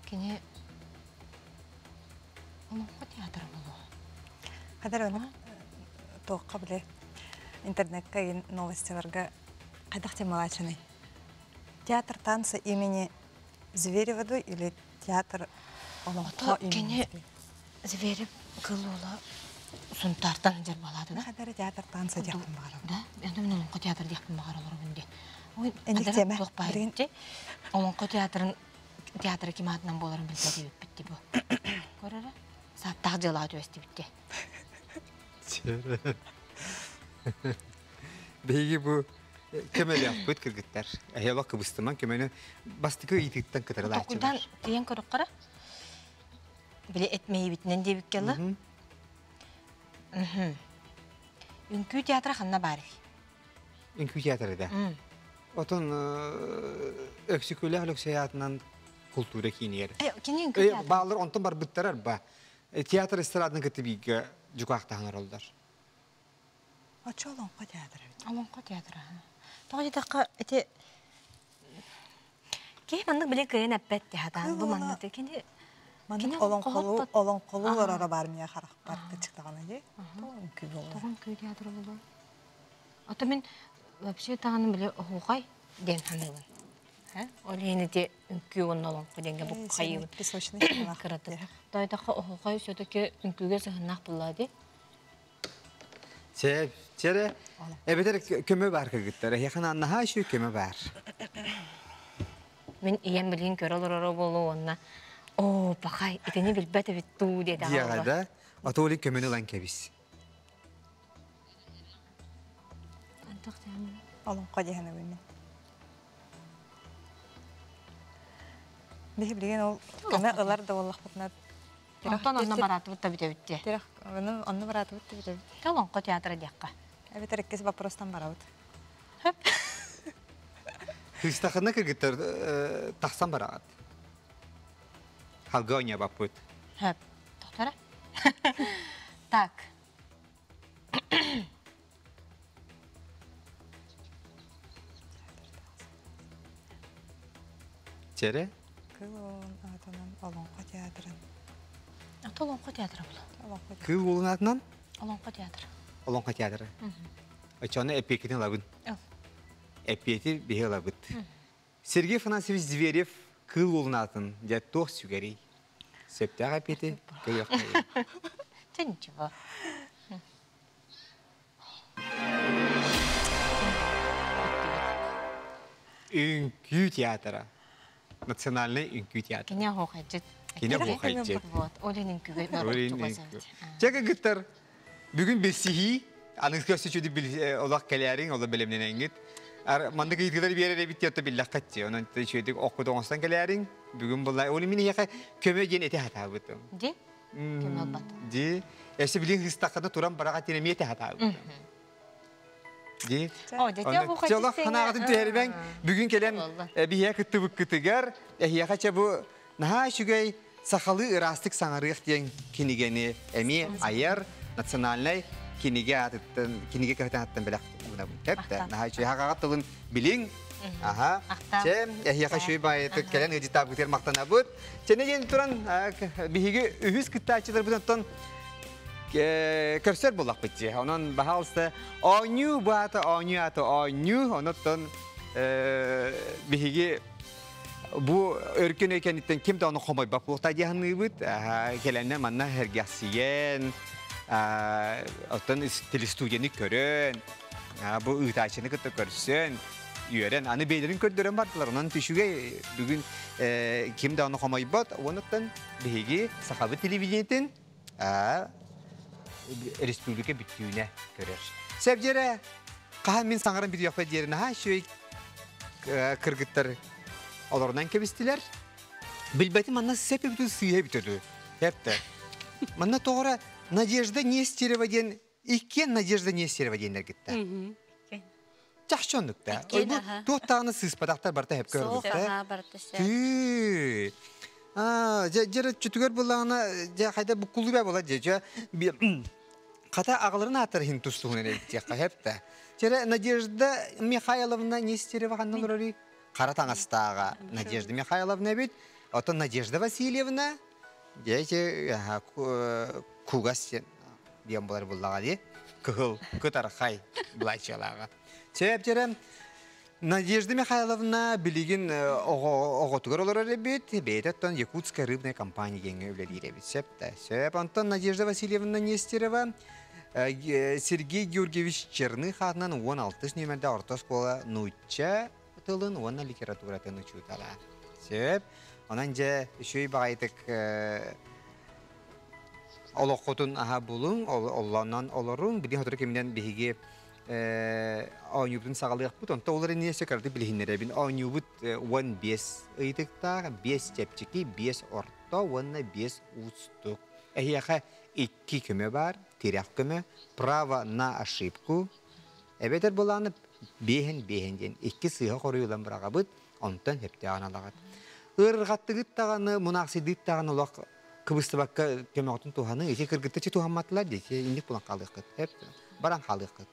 Кини Олоҥхо театра буолуо. Хадыр аны туохха биле интернетка новостиларга хайдах темалаачыный? Театр танца имени Зверева или театр Олоҥхо имени? Зверев Кыыл Уола Сунтаартан дьарбалааты да? Хадары театр танца диэхпин баҕарабын. Да? Мен мен Олоҥхо театр диэхпин баҕараларбын ди. Ой, Энник тема. Туох баар Олоҥхо театрын театра ким аатынан буоларын билбэт эбиппит ди бу. Көрөрө? Сааттаах дьыалаҕа түбэстибит Биһиги бу көмөлөөхпүт кыргыттар. Эһиэлок кыбыстыман көмөнү бастакы ыйытыыттан кытарылааччылар. Токуйдан тиийэн көрөххөрө. Били этмэйибитинэн диэбиккэ ыла. Үҥкүү театра ханна баарый? Үҥкүү театра да. Отон Өксүкүлээх Өлөксөй аатынан култуура киинигэр. Кини үҥкүү театра. Баалар онтон барбыттар арба. Театр эстраданы кытта бииргэ дьукаахтаһан олороллор. Оччо Олоҥхо театра эбит. Олоҥхо театра. Тоҕо диэтэххэ ити киһи маннык били кыайан эппэт диһатаан бу маннык кини Маннык олоҥхолуу олоҥхолуу олороро баар миэ харахпар кычыктаҕына дии. Тоҕо үҥкүү буолуо. Тоҕо үҥкүү театра буолуо. Ото мин вообще таҕаны били оһуохай диэн саныыбын. Ол иһин ити үҥкүү уонна олоҥхо диэҥҥэ бу хайыыбын. Песочный Кыратык. Тойтоххо оһуохай все-таки үҥкүүгэ сыһыннаах буолла дии. Чэ, чэрэ, эбэтэр көмө бар кыргыттар. Эһиэхэ наһаа үчүгэй көмө бар. Мин ийэм билигин көрө олороро буолуо уонна оо, пахай, итини билбэт эбит дуу диэтэҕэ Диэҕэ да, ото олик көмөнү ылан кэбис. Олоҥхо диэһэн мин. Биһи билигин ол көмө ылар да буоллахпытына Онтон онно бараатыбыт да бүтэбит дии. Тирэх онно бараатыбыт да бүтэбит. Олоҥхо театра диэххэ. Эбэтэр иккис вопростан барабыт. Кыыстахына кыргыттар тахсан бараҕыт. Халга оонньообаппыт. Хөп. Тохтора. Так. Чэрэ? Кыыл Уолун аатынан Олоҥхо театрын. Ата Олоҥхо театра була. Кыыл Уолун аатынан? Олоҥхо театра. Олоҥхо театра. Очону эпиэкитин ылабын. Эпиэти биһи ылабыт. Сергей Афанасьевич Зверев Кыыл Уолун аатын дьэ туох сүгэрий? Сөптөөх эпиэти көрүөххэ. Чэ ничего. Үҥкүү театра. Национальный үҥкүү театра. Кини оһуохайдьыт. Кини оһуохайдьыт. Вот, ол иһин үҥкүүгэ Ол Чэ кыргыттар, бүгүн билсиһии, аныгы өссө олох кэлээриҥ, олох бэлэмнэнэҥҥит. Маннык ыйытыылар биэрэр эбит диэн биллэххэ онон үчүгэйдик оккут оҥостон кэлээриҥ. Бүгүн булла, ол мин эһиэхэ көмө диэн эти хатаабытым. Ди? Көмө ылбат. Ди, эсі билин хыстаққада туран бараға тенемие тәхата. Ди. О, дете бу Чолох ханағатын түһәрбәң бүгін келен бихе кытты кытыгар, эхия хача бу наха шүгей сахалы ырастык саңарык диэн кинигени эми айар национальный киниге атыттан киниге кахтан аттан белек уна тепте наха шүгей хагага тылын билин. Аха. Че эхия шүгей байты келен ыжытап гытер мактанабыт. Чене ден туран биһиги үһүс кыттаачылар бутантан көрсөр буллак битти. Онон бахалсы оню баата оню аты оню оноттон биһиги бу өркөн өйкениттен ким да оны хомой бап булта диһанныбыт. Келенне манна хергясиен оттон телестудияны көрөн, бу ыытаачыны кытта көрсөн, үйөрен, аны бейлерин көрдөрөн бардылар. Онон түшүге бүгүн ким да оны хомойбот, оноттон биһиги сахабы телевидениетин республика бүттүүнэ көрөр. Сәбжере, қахан мен саңаран бүт яқпа дерін, ха, шөй кыргыттар оларынан кебістілер. Билбәтім манна сәпі бүтін сыйа бүтөді. Хәпті. Манна тоғыра Надежда Нестерова ден, иккен Надежда Нестерова денлер кетті. Чақшы ондукта. Иккен, аха. Туаттағыны сыспадақтар барта хәп Соқ, көрдік. аха, барта сә. Түү. Жері чүтүгөр булағына, жа қайда бұ кулы бә бола, жа, қата ағыларын атыр хин тустуғын әлі хәпті. Жері Надежда Михайловна Нестерова қаннан ұрары? Қара таңастаға Надежда Михайловна бит, отон Надежда Васильевна, жа, аха, кугас диен болар буллаға де, кығыл, кытархай булайчалаға. Себеп жері Надежда Михайловна билигин оҕотугар олорор эбит, бэйтэттэн Якутская рыбная компания кеңе үлэлиир эбит. Сөп Сөп Антон Надежда Васильевна Нестерова, Сергей Георгиевич Черных атынан 16 нөмірде орто школа нуучча тылын, уонна литературатын учуутала. Сөп, онан же үшөй бағайтык олоққотун аха булуң, оллоннон олорун, билин хотор кеминен биһиги оонньуубутун саҕалыахпыт, онто олар иннинэ кырды билиһиннэрэбин. Оонньуубут 15 ыйытыктаах, 5 чэпчэки, 5 орто, уонна 5 уустук. Эһиэхэ 2 көмө бар, тирэх көмө, право на ошибку. Эбэтэр булааны бэһин бэһин диэн 2 сыыһа хоруйулан быраҕабыт, онтон хэптээҕин алаҕат. Ырҕаттыгыт даҕаны, мунаахсыйдыыт даҕаны олох кыбыстыбакка көмөҕүтүн туһаны, ити кыргытты туһамматылар диэки инник булан хаалыаххыт, хэп баран хаалыаххыт.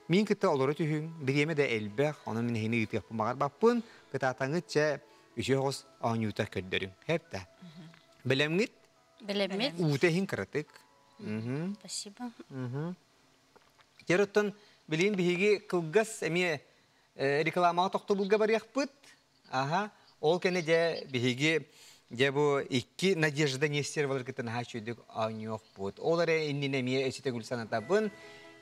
Мин кытта олору түһүн, бириэме да элбэх, онон мин эһини ыытыахпын баҕар баппын, кытаатаҥыт чэ үчү оҕус оонньуута көрдөрүҥ, хэп да. Билэмҥит? Билэммит. Уута иһин кыратык. Спасибо. Тероттон билин биһиги кылгас эмиэ рекламаға тохтобулга барыахпыт. Аха, ол кене же биһиги же бу 2 Надежда Нестеровалар кытын ха чүйдүк оонньуохпут. Ол эре иннин эмиэ эсите гүлсанатабын.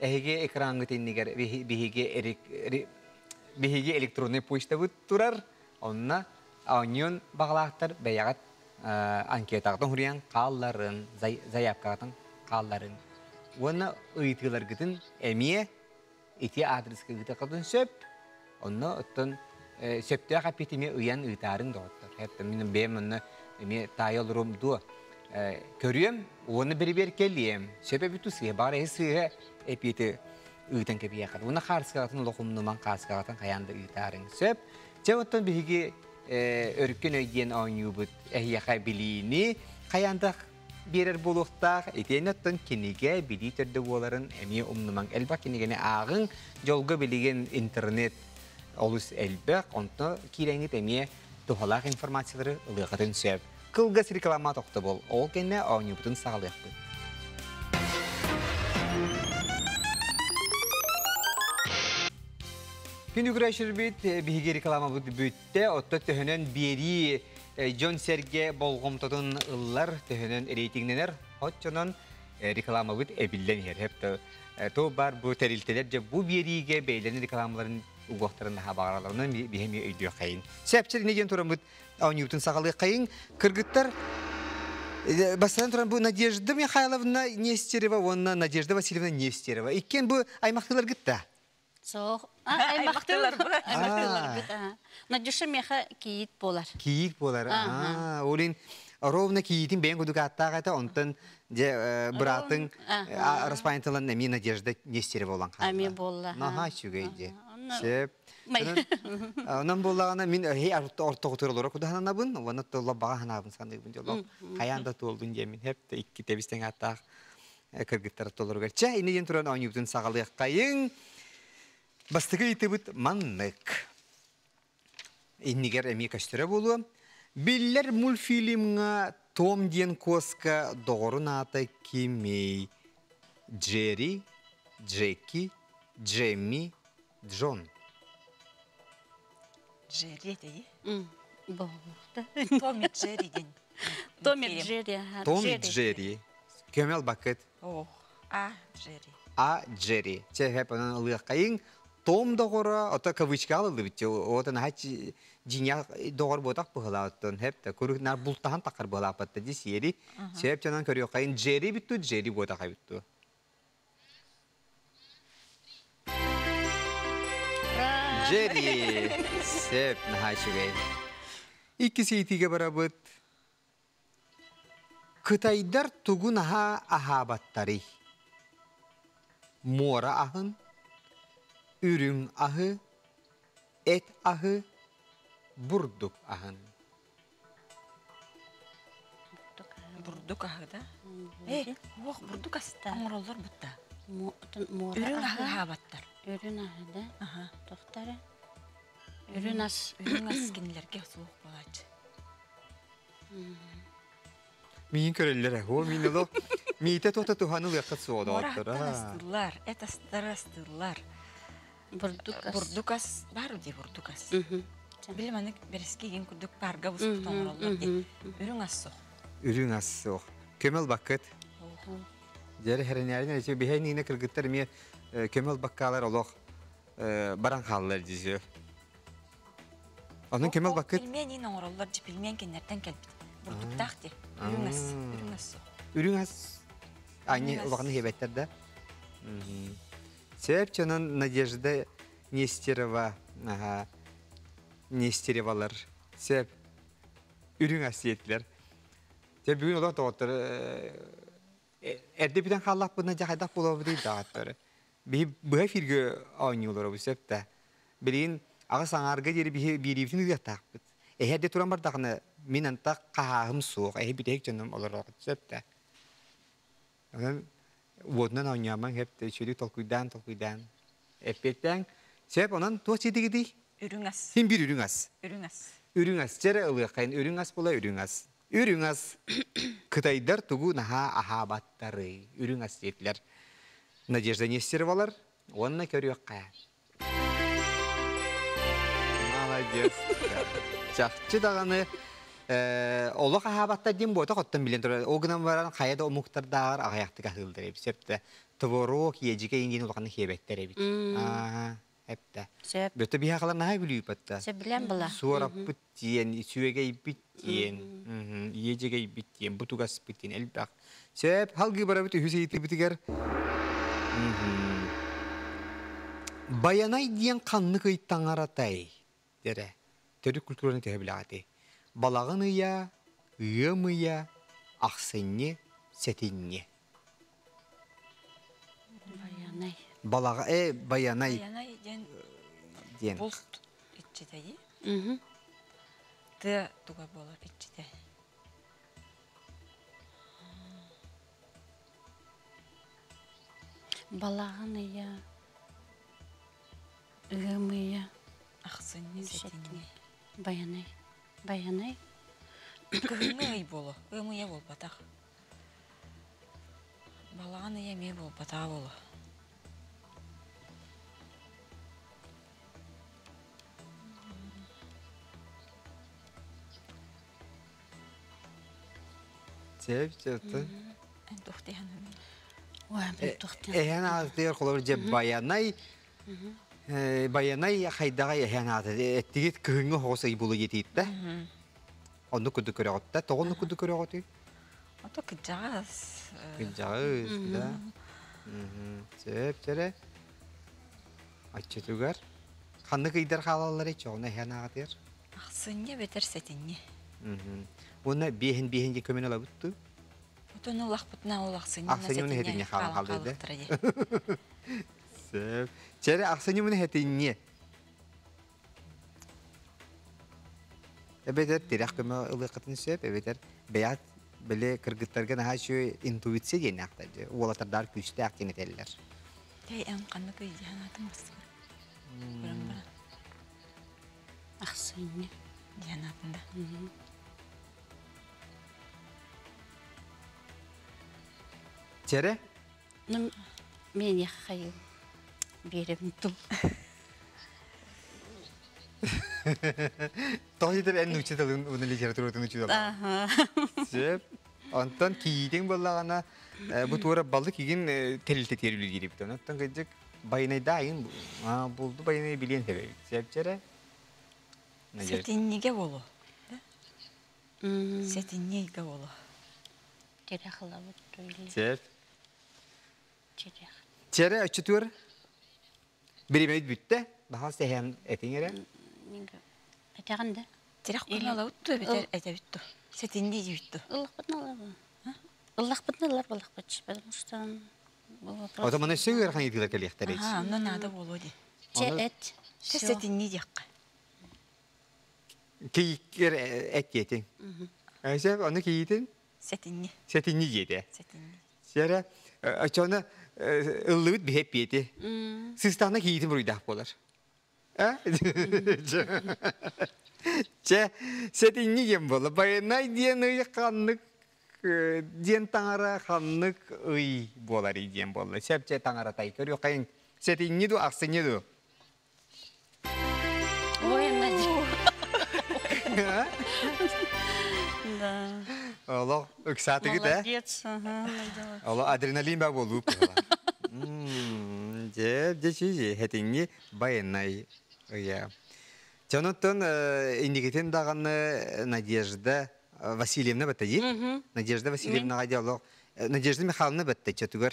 Эһиги экрангыт иннигер биһиги электронный почта бут турар. Онна оонньуон бағалаахтар бэйэҕэт анкетағытын хуриан қалларын, заявкағытын қалларын. Онна ыйтыларгытын эмиэ ити адреска ыытақытын сөп. Онна оттон сөптөөх аппетиме ыян ыытаарын доҕоттор. Хепте мин бэйэм онна эмиэ таайалырым дуо. Көрүөм, оны бери-бер келием. Сөпе бүтү сыйа, бар эһи сыйа эпиети ыытан кэбиэхэр. Уна хаарыскаҕытын олохумнуман хаарыскаҕытын хайаан да ыытаарын сөп. Чэ оттон биһиги өркөн өйдиэн оонньуубут эһиэхэ билиини хайаандах берер болуохтаах, итиэн оттон кинигэ билии төрдө буоларын эмиэ умнумаҥ. Элбэх кинигэни ааҕыҥ, дьолго билигин интернет олус элбэх, онто киирэҥҥит эмиэ тухалаах информациялары ылыахатын сөп. Кылгас реклама тохтобол, ол кэннэ оонньуубутун саҕалыахпыт. Күн үгүрәшірбит, биһиги реклама бут бүттэ, отто төһөнөн биэрии, Джон Серге болҕомтотун ыллар, төһөнөн рейтингненер, отчонон реклама бут эбиллен иһэр. Хепте, то бар бу терилтелер же бу биэрииге бэйлерин рекламаларын угуохтарын наха баҕараларынан биһэми өйдүөх хайын. Сәпчер инеген туран бут оонньуутун саҕалыы хайын. Кыргыттар, бастан туран бу Надежда Михайловна Нестерова, онна Надежда Васильевна Нестерова. Иккен бу аймактылар гытта. Соқ. Аймақтылар бу. Аймақтылар бу. Надюша меха киит болар. Киит болар. Олин Ровно кийиитин бэйэн кудук ааттаах этэ, онтон дьэ быраатыҥ Распайнтылан эмиэ Надежда Нестерева болан хаалла. Эмиэ буолла. Наһаа үчүгэй дьэ. Сөп. Онон буоллаҕына мин эһи ортоҕутур олоро кудаһананабын, уонна толла баҕа ханаабын саныыбын дьолох. Хайаан да туолдун диэмин хеп да икки тэбистең ааттаах кыргыттар толоругар. Чэ, иннигин туран оонньуубутун саҕалыаххайыҥ. Бастакы ыйытыбыт маннык. Иннигэр эмиэ көстөрө буолуо. Биллэр мультфильмҥа Том диэн куоска доҕорун аата кимий? Джерри, Джеки, Джемми, Джон. Джерри этэй? Болуохта. Том и Джерри диэн. Том и Джерри. Том и Джерри. Көмөл бакыт. Ох, А Джерри. А Джерри. Чэ, хэп онон ылыаххайыҥ. Том доҕоро, ото кавычка ылыллыбыт ота наһаа дьиҥэ доҕор буотах быһылааттан хэп да куруук нар бултаһан тахар быһылааппатта ди сиэри. Сөп чанан көрүөххайын Джерри бүттү, Джерри буотах эбитту. Джерри. Сөп, наһаа үчүгэй. Иккис ыйытыыга барабыт. Кытайдар тугу наһаа аһаабаттарый? Муора аһын, үрүҥ аһы, эт аһы, бурдук аһын. Бурдук аһы да? Э, уох бурдук аста оҥороллор бутта. Муора Үрүҥ аһы аһы. аһаабаттар. Үрүҥ аһы да? Аха. Тохтара. Үрүҥ ас. Үрүҥ ас кинилэргэ суох буолааччы. Миин көрөллөр оо мин олох миитэ туота туһаны ылыаххыт суоҕа доҕоттор Муораттан астыыллар, эт астары астыыллар. Бурдук ас. Бурдук ас бар дии бурдук ас. Били маннык бэрэски игин курдук парга буспут оҥороллор дии. Үрүҥ ас суох. Үрүҥ ас суох. Көмөл баккыт. Дьэр хэрэнээрин эчи биһэ ниинэ кыргыттар эмиэ көмөл баккаалар олох баран хааллар дизү. Онон көмөл баккыт. Пельмень иин оҥороллор дии, пельмень кинилэртэн кэлбит. Бурдуктаах дии. Үрүҥ ас, үрүҥ ас суох. Үрүҥ ас Ани улахан хебеттер да. Сөп чонон Надежда Нестерова, ага, Нестеревалар. Сөп. Үрүҥ ас сиэтилэр. Те бүгүн олох доҕоттор эрдэ бүтэн хааллахпытына дьэ хайдах буолабытый даҕаттары. Биһи быһа эфиргэ оонньуулар бу сөп да. Билигин аҕыс аҥаарга диэри биһи биириибитин ыытыахтаахпыт. Эһэ эрдэ туран бардаҕына мин антах хаһааһым суох, эһи бүтэһик дьонум олороҕут сөп да. Онон уотунан оонньоомоҥ сөп да үчүгэйдик толкуйдаан толкуйдаан эппиэттээҥ. Сөп онон туох сиэтигитий? Үрүҥ ас. Син биир үрүҥ ас. Үрүҥ ас. Үрүҥ ас. Чэрэ ылыаххайын үрүҥ ас була үрүҥ ас. Үрүҥ ас. Кытайдар тугу наһаа аһаабаттарый? Үрүҥ ас диэтилэр. Надежда Нестеровалар уонна көрүөххэ. Молодец. Чахчы даҕаны олох аһаабаттар диэн буотах оттон билэн турар. Ол гынан баран хайа да омуктардааҕар аҕыйахтык аһыыллар эбит. Сөп да. Творог, иэдьикэ иҥин улаханнык хиэбэттэр эбит. Аа, эптэ. Сөп. Бөтө биһиэхэлэр наһаа бүлүүпэттэ. Сөбүлээн была. Суораппыт диэн, сүөгэйбит диэн, иэдьэгэйбит диэн, бутугаспыт диэн элбэх. Сөп, халгыы барабыт үһүс ыйытыыбытыгар. Байанай диэн ханнык ый таҥаратай? Дэрэ. Төрүт культураны төһө билэҕитий? Балаҕан ыйа, ыам ыйа, ахсынньы, сэтинньи. Байанай. Балаҕа, байанай. Байанай диэн диэн. Булт иччитэйи. Тыа туга буолар иччитэ. Балаҕан ыйа, ыам ыйа. Ахсынньы, сэтинньи. Байанай. Байанай. Кыһыҥҥы ый буолуо. Ыам ыйа буолбатах. Балаҕан ыйа эмиэ буолбатаҕа буолуо. Сөп, сөп. Эн туохтиһан Эһэн аатыгар холобур дьэ байанай байанай хайдаҕай эһэн аата эттигит кыһыҥҥы оһоҕос ый булу диэтииттэ. Оннук курдук көрөҕүттэ. Тоҕо оннук курдук көрөҕүтүй? Ото кыдьаҕас. Кыдьаҕас, да. Сөп, чэрэ. Оччотугар ханнык ыйдар хаалалларый чоҕуна эһэн аатыгар? Ахсынньы бэтэр сэтинньи. Уонна биэһин биэһин диэн көмөнү ылабыт дуу? Отон улахпытына ол ахсынньы Ахсынньы хэтинньи хаалан хааллар да. Сөп. Чэрэ ахсынньы хэтинньи. Эбэтэр тирэх көмө ылыаххытын сөп, эбэтэр бэйэҕит били кыргыттарга наһаа үчүгэй интуиция диэннээхтэр дии, уолаттардаах күүстээх диэн этэллэр. Тэй эн ханнык ый диэн аатын бассыбар? Көрөн баран. Ахсынньы. Диэн аатын да. Чэрэ? Ну, мен хайы биэребин тул. Тоҕо диэтэр эн нуучча тылын уонна литературатын учуутала. Сөп. Онтон кийиитиҥ буоллаҕына бу туора балык игин тэрилтэтигэр үлэлиир эбит. Онтон кырдьык байынайдаа айын булду байынай билиэн сөп Сөпчэрэ. Сэтинньигэ болу. Сэтинньи ыйга болу. Тирэх ылабыт туйли. Сөп. Тирэх. Чэрэ өччүтүөр Биримэбит бүттэ. Баһал сэһэн этиҥ эрэ. Этэҕин да. Тирэх куналабыт ту эбэтэр этэбит ту. Сэтиннии диэбит ту. Ыллахпытын ылабын. Ыллахпытын ылар балахпыт, потому что Ото маны өссө ыарахан ыйытыылар кэлиэхтэрэ. Аха, онно наада буолуо дии. Чэ эт. Сэтиннии диэххэ. Кийиккер эт диэтиҥ. Сөп, ону кийиитин? Сэтинньи. Сэтинньи диэтэ. Сэтинньи. Сэрэ, оччону ыллыбыт биһи эппиэти. Сыстаана кийиитин буруйдаах буолар. Чэ, сэтинньи диэн буолла. Байанай диэн ый ханнык диэн таҥара ханнык ый буолар диэн буолла. Сөп чэ таҥаратай көрүөххэйиҥ. Сэтинньи ду, ахсынньы ду? Ой, Да. Олох ыксаатыгыт ээ? Молодец, ага, Оло адреналин ба болуу Дьэ, дьэ чизи, хэтиҥҥи байынай ыйа. Дьонуттан инникитин даҕаны Надежда Васильевна баттайы. Надежда Васильевнаҕа диалог Надежда Михайловна батта чатыгар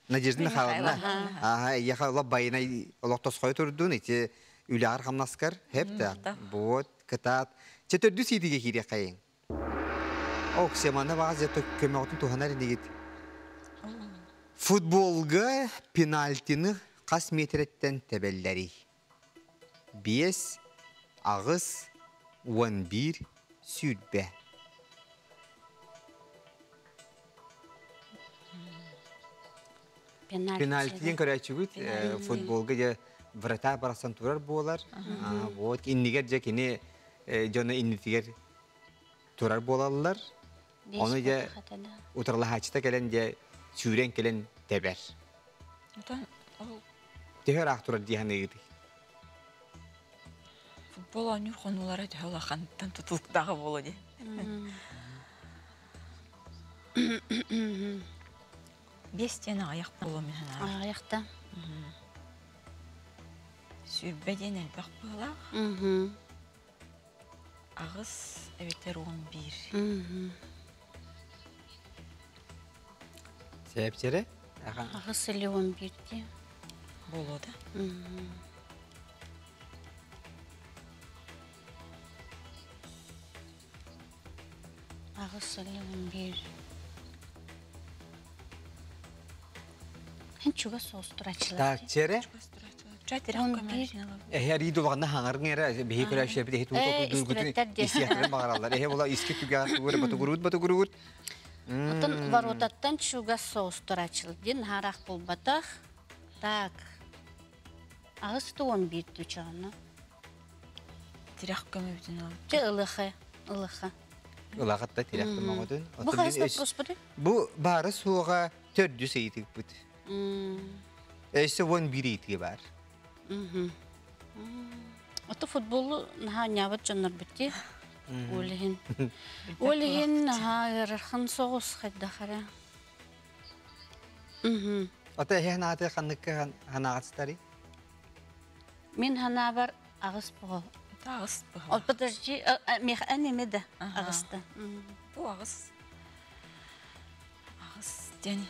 Надежда Михайловна, ааһа эйиэхэ олох байынай олох тосхойо турдун, ити үлэҕэр хамнаскар хэп да, вот, кытаат. Чэ төрдүс иитигэ киириэххэйиҥ. Оксия, манна баҕас дьэ көмөҕүтүн туһанар инигит. Футболга пенальтины хас миэтэрэттэн тэбэллэрий? 5, 8, 11, 20. Пенальти диэн көрөөччүгүт футболга дьэ вратарь барахсан турар буолар. Вот иннигэр дьэ кини дьоно иннитигэр турар буолаллар. Ону дьэ утарылаһааччыта кэлэн дьэ сүүрэн кэлэн тэбэр. Төһө ыраах турар дии саныыгытый? Футбол оонньуур хонуулара төһө улахантан тутулуктааҕа буолуо дии. Биэс диэн аҕыйах буолуо мин санаабар. Аҕыйахта. 20 диэн элбэх быһыылаах. 8 эбэтэр 11. Сэпчэрэ? 8 или 11 дии. Буолуо да? 8 или 11. Эн чугас соҕус турааччылар. Так, чэрэ? Эһэ арии дулаҕына хаҥарыҥ эрэ биһи көрөөччүлэрбит эһи тугу толкуйдуургутун истиэхтэрин баҕараллар. Эһэ була иски түгэҕэр тугу эрэ ботугуруут ботугуруут. Отон воротаттан чугас соҕус турааччылар диэн наһаараах буолбатах. Так. 8 11 түчаҕына. Тирэх көмөбүтүн ылабыт. Чэ ылыха, ылыха. Ылаҕатта тирэх көмөҕүтүн. Бу хайыс вопроспутуй? Бу баары суоҕа төрдүс ыйытыкпыт. Өссө 11 ыйытыы бар. Ото футболу наһаа оонньообот дьоннорбут дии. Ол иһин. Ол иһин наһаа ыарахан соҕус хайдах эрэ. Ото эһэ ханааты ханныкка ханаҕат сытарый? Мин ханаабар 8 буол. 8 буол. Подожди, мех эми да 8-та. Бу 8. 8 диэн.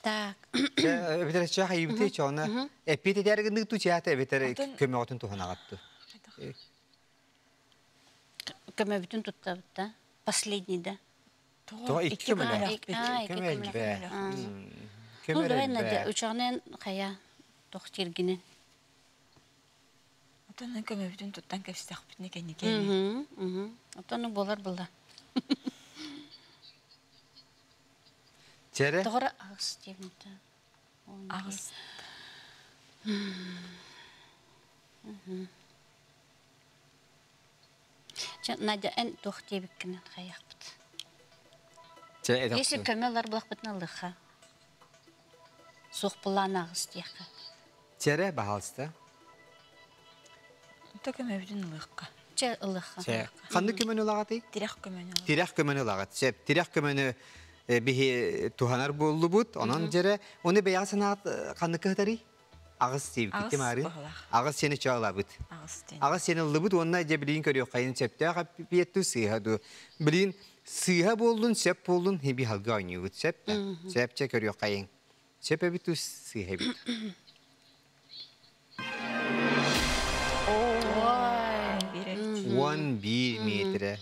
Так. Эбэтэр чах айыбыты чоона эппиэт этэр гыннык ту чаата эбэтэр көмөҕөтүн туһанаҕатту. Көмөбүтүн туттабыт да. Последний да. Тоҕо икки көмөлөөх? Икки көмөлөөх. Ну, давай, Надя, учаҕынан хайа тох тиргинен. Отон көмөбүтүн туттан кэбистэхпитинэ кэнники. Отон болар была. Чere? Тоҕора аҕыс диэбинтэ. Аҕыс. Надя, эн туох диэбиккинэн хайахпыт. Если көмө ылар булахпытын ылыха. Суох булаан аҕыс диэххэ. Чere, баһалыста. То көмөбүтүн ылыахха. Чэ, ылыха. Чэ. Ханнык көмөнү ылаҕатый? Тирэх көмөнү. Тирэх көмөнү ылаҕат. Сөп. Тирэх көмөнү биһи туһанар буоллубут. Онон дьэрэ, оны бэйэҕэ санаат ханнык кыһытарый? Аҕыс диэбит ким аары? Аҕыс сени чаалабыт. Аҕыс сени ыллыбыт уонна дьэ билигин көрүөххэйин сөптөөх эппиэтту сыыһа ду. Билигин сыыһа буоллун, сөп буоллун хиби халга оонньуубут сөп да. Сөпчэ көрүөххэйин. Сөп эбит ту сыыһа эбит. 11 метрэ.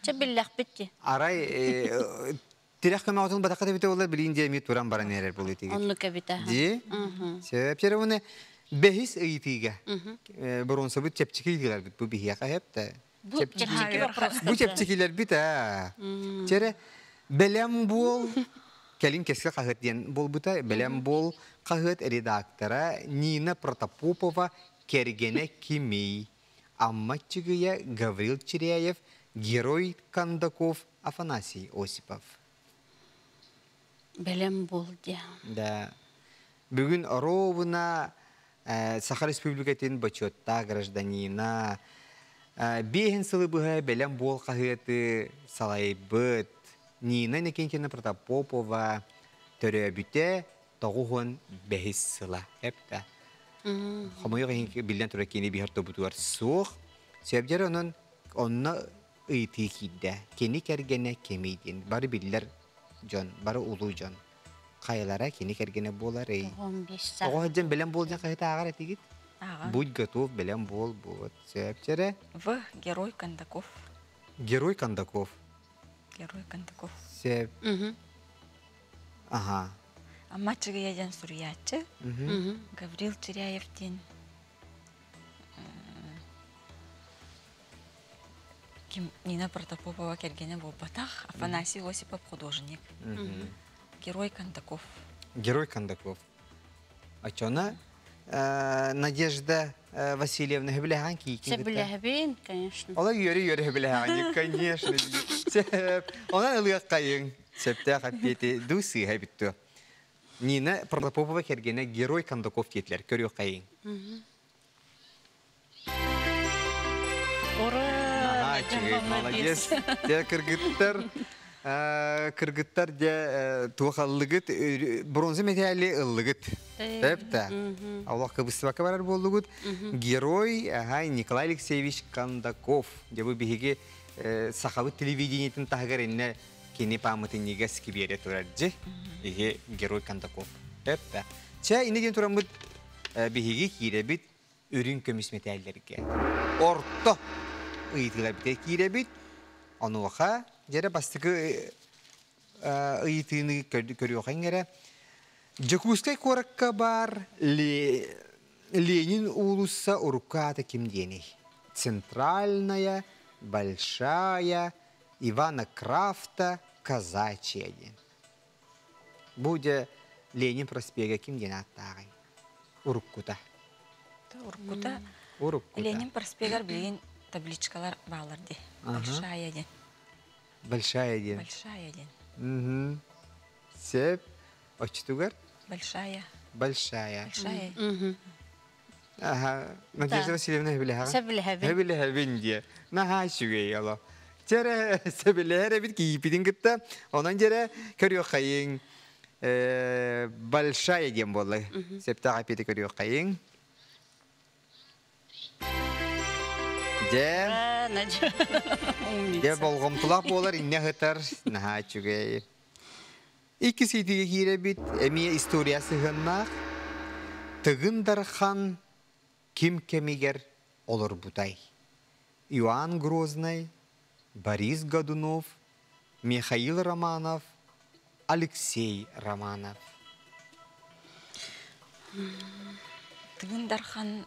Чэ биллэхпит ди. Арай тирэх көмөҕөтүн батакка эбитэ буоллар билин диэми туран баран эрэр буолуо этигит. Оннук эбитэ. Ди. Сөп чэрэ уну бэһис ыйытыыга боруонсабыт чэпчэки ыйытыыларбыт бу биһиэхэ хэп Бу чэпчэки вопрос. Бу чэпчэкилэрбит аа. Чэрэ бэлэм буол кэлин кэскэ хаһыат диэн буолбута. Бэлэм буол хаһыат редактора Нина Протопопова кэргэнэ кимий? Амма Чыгыя Гаврил Чиряев, Герой Кондаков Афанасий Осипов. Бэлэм буол диэ. Да. Бүгүн ровно Саха Республикатын бочуоттаах гражданина биэһин сылы быһа бэлэм буол хаһыаты салайбыт Нина Никитина Протопопова төрөөбүтэ 95 сыла. Эпта. Хомойуох иһин биллэн турар кини биһэр тобутугар суох. Сөбдер онон онно ыйытыы киирдэ. Кини кэргэнэ кимий диэн. Бары биллэр дьон, бары улуу дьон. Хайалара кини кэргэнэ буолар эй. Оҕо сылдьан бэлэм буол диэн хаһыат ааҕар этигит? Будь готов, бэлэм буол буот. Сөпчэрэ. В. Герой Кондаков. Герой Кондаков. Герой Кондаков. Сөп. Аха. Амма Чыгыя диэн суруйааччы. Гаврил Чиряев диэн ким Нина Протопопова кэргэнэ буолбатах, Афанасий Осипов художник. Герой Кондаков. Герой Кондаков. Очона Надежда Васильевна хөбүлэһэҕин киикин Сөбүлэһэбин, конечно. Ола үөрэ-үөрэ хөбүлэһэҕин, конечно. Сөп. Онон ылыаххайыҥ. Сөптөөх эппиэти дуу сыыһа эбит дуо? Нина Протопопова кэргэнэ Герой Кондаков диэтилэр. Көрүөххэйиҥ. Ура! Молодец. Дьэ, кыргыттар, кыргыттар дьэ туох аллыгыт, бронза металли ыллыгыт. Эпта. Аллах кыбыстыбакка барар буоллугут. Герой Николай Алексеевич Кондаков. Дьэ бу биһиги сахабыт телевидениетин таһыгар инне кини пааматынньыга скибиэре турар дьи. Иһи Герой Кондаков. Эпта. Чэ, инне диэн тураммыт биһиги киирэбит үрүҥ көмүс мэтээллэргэ. Орто ыйытыылар битэ киирэбит. Онуоха дьэрэ бастакы ыйытыыны көрүөхэҥ эрэ. Дьокуускай куоракка баар Ленин уулусса урукку аата ким диэний? Центральная, Большая, Ивана Крафта, Казачья диэн. Бу дьэ Ленин проспега ким диэн ааттааҕый? Уруккута. Уруккута. Уруккута. Ленин проспегар билигин табличкалар баалар дии. Большая диэн. Большая диэн. Большая диэн. Сеп. Оччутугар? Большая. Большая. Большая. Аха, Надежда Васильевна сөбүлэһэҕин? Сөбүлэһэбин. Сөбүлэһэбин диэ. Наһаа үчүгэй оло. Чэрэ сөбүлэһэр эбит киипитин кытта. Онон дьэрэ көрүөххэйиҥ. Большая диэн буолла. Сөптөөх эпиэти көрүөххэйиҥ. Дьэ. Дьэ болҕомтолоох буолар иннэ ыһытар. Наһаа үчүгэй. Иккис ыйытыыга киирэбит, эмиэ история сыһыаннаах. Тыгын Дархан ким кэмигэр олорбутай? Иоанн Грознай, Борис Годунов, Михаил Романов, Алексей Романов. Тыгын Дархан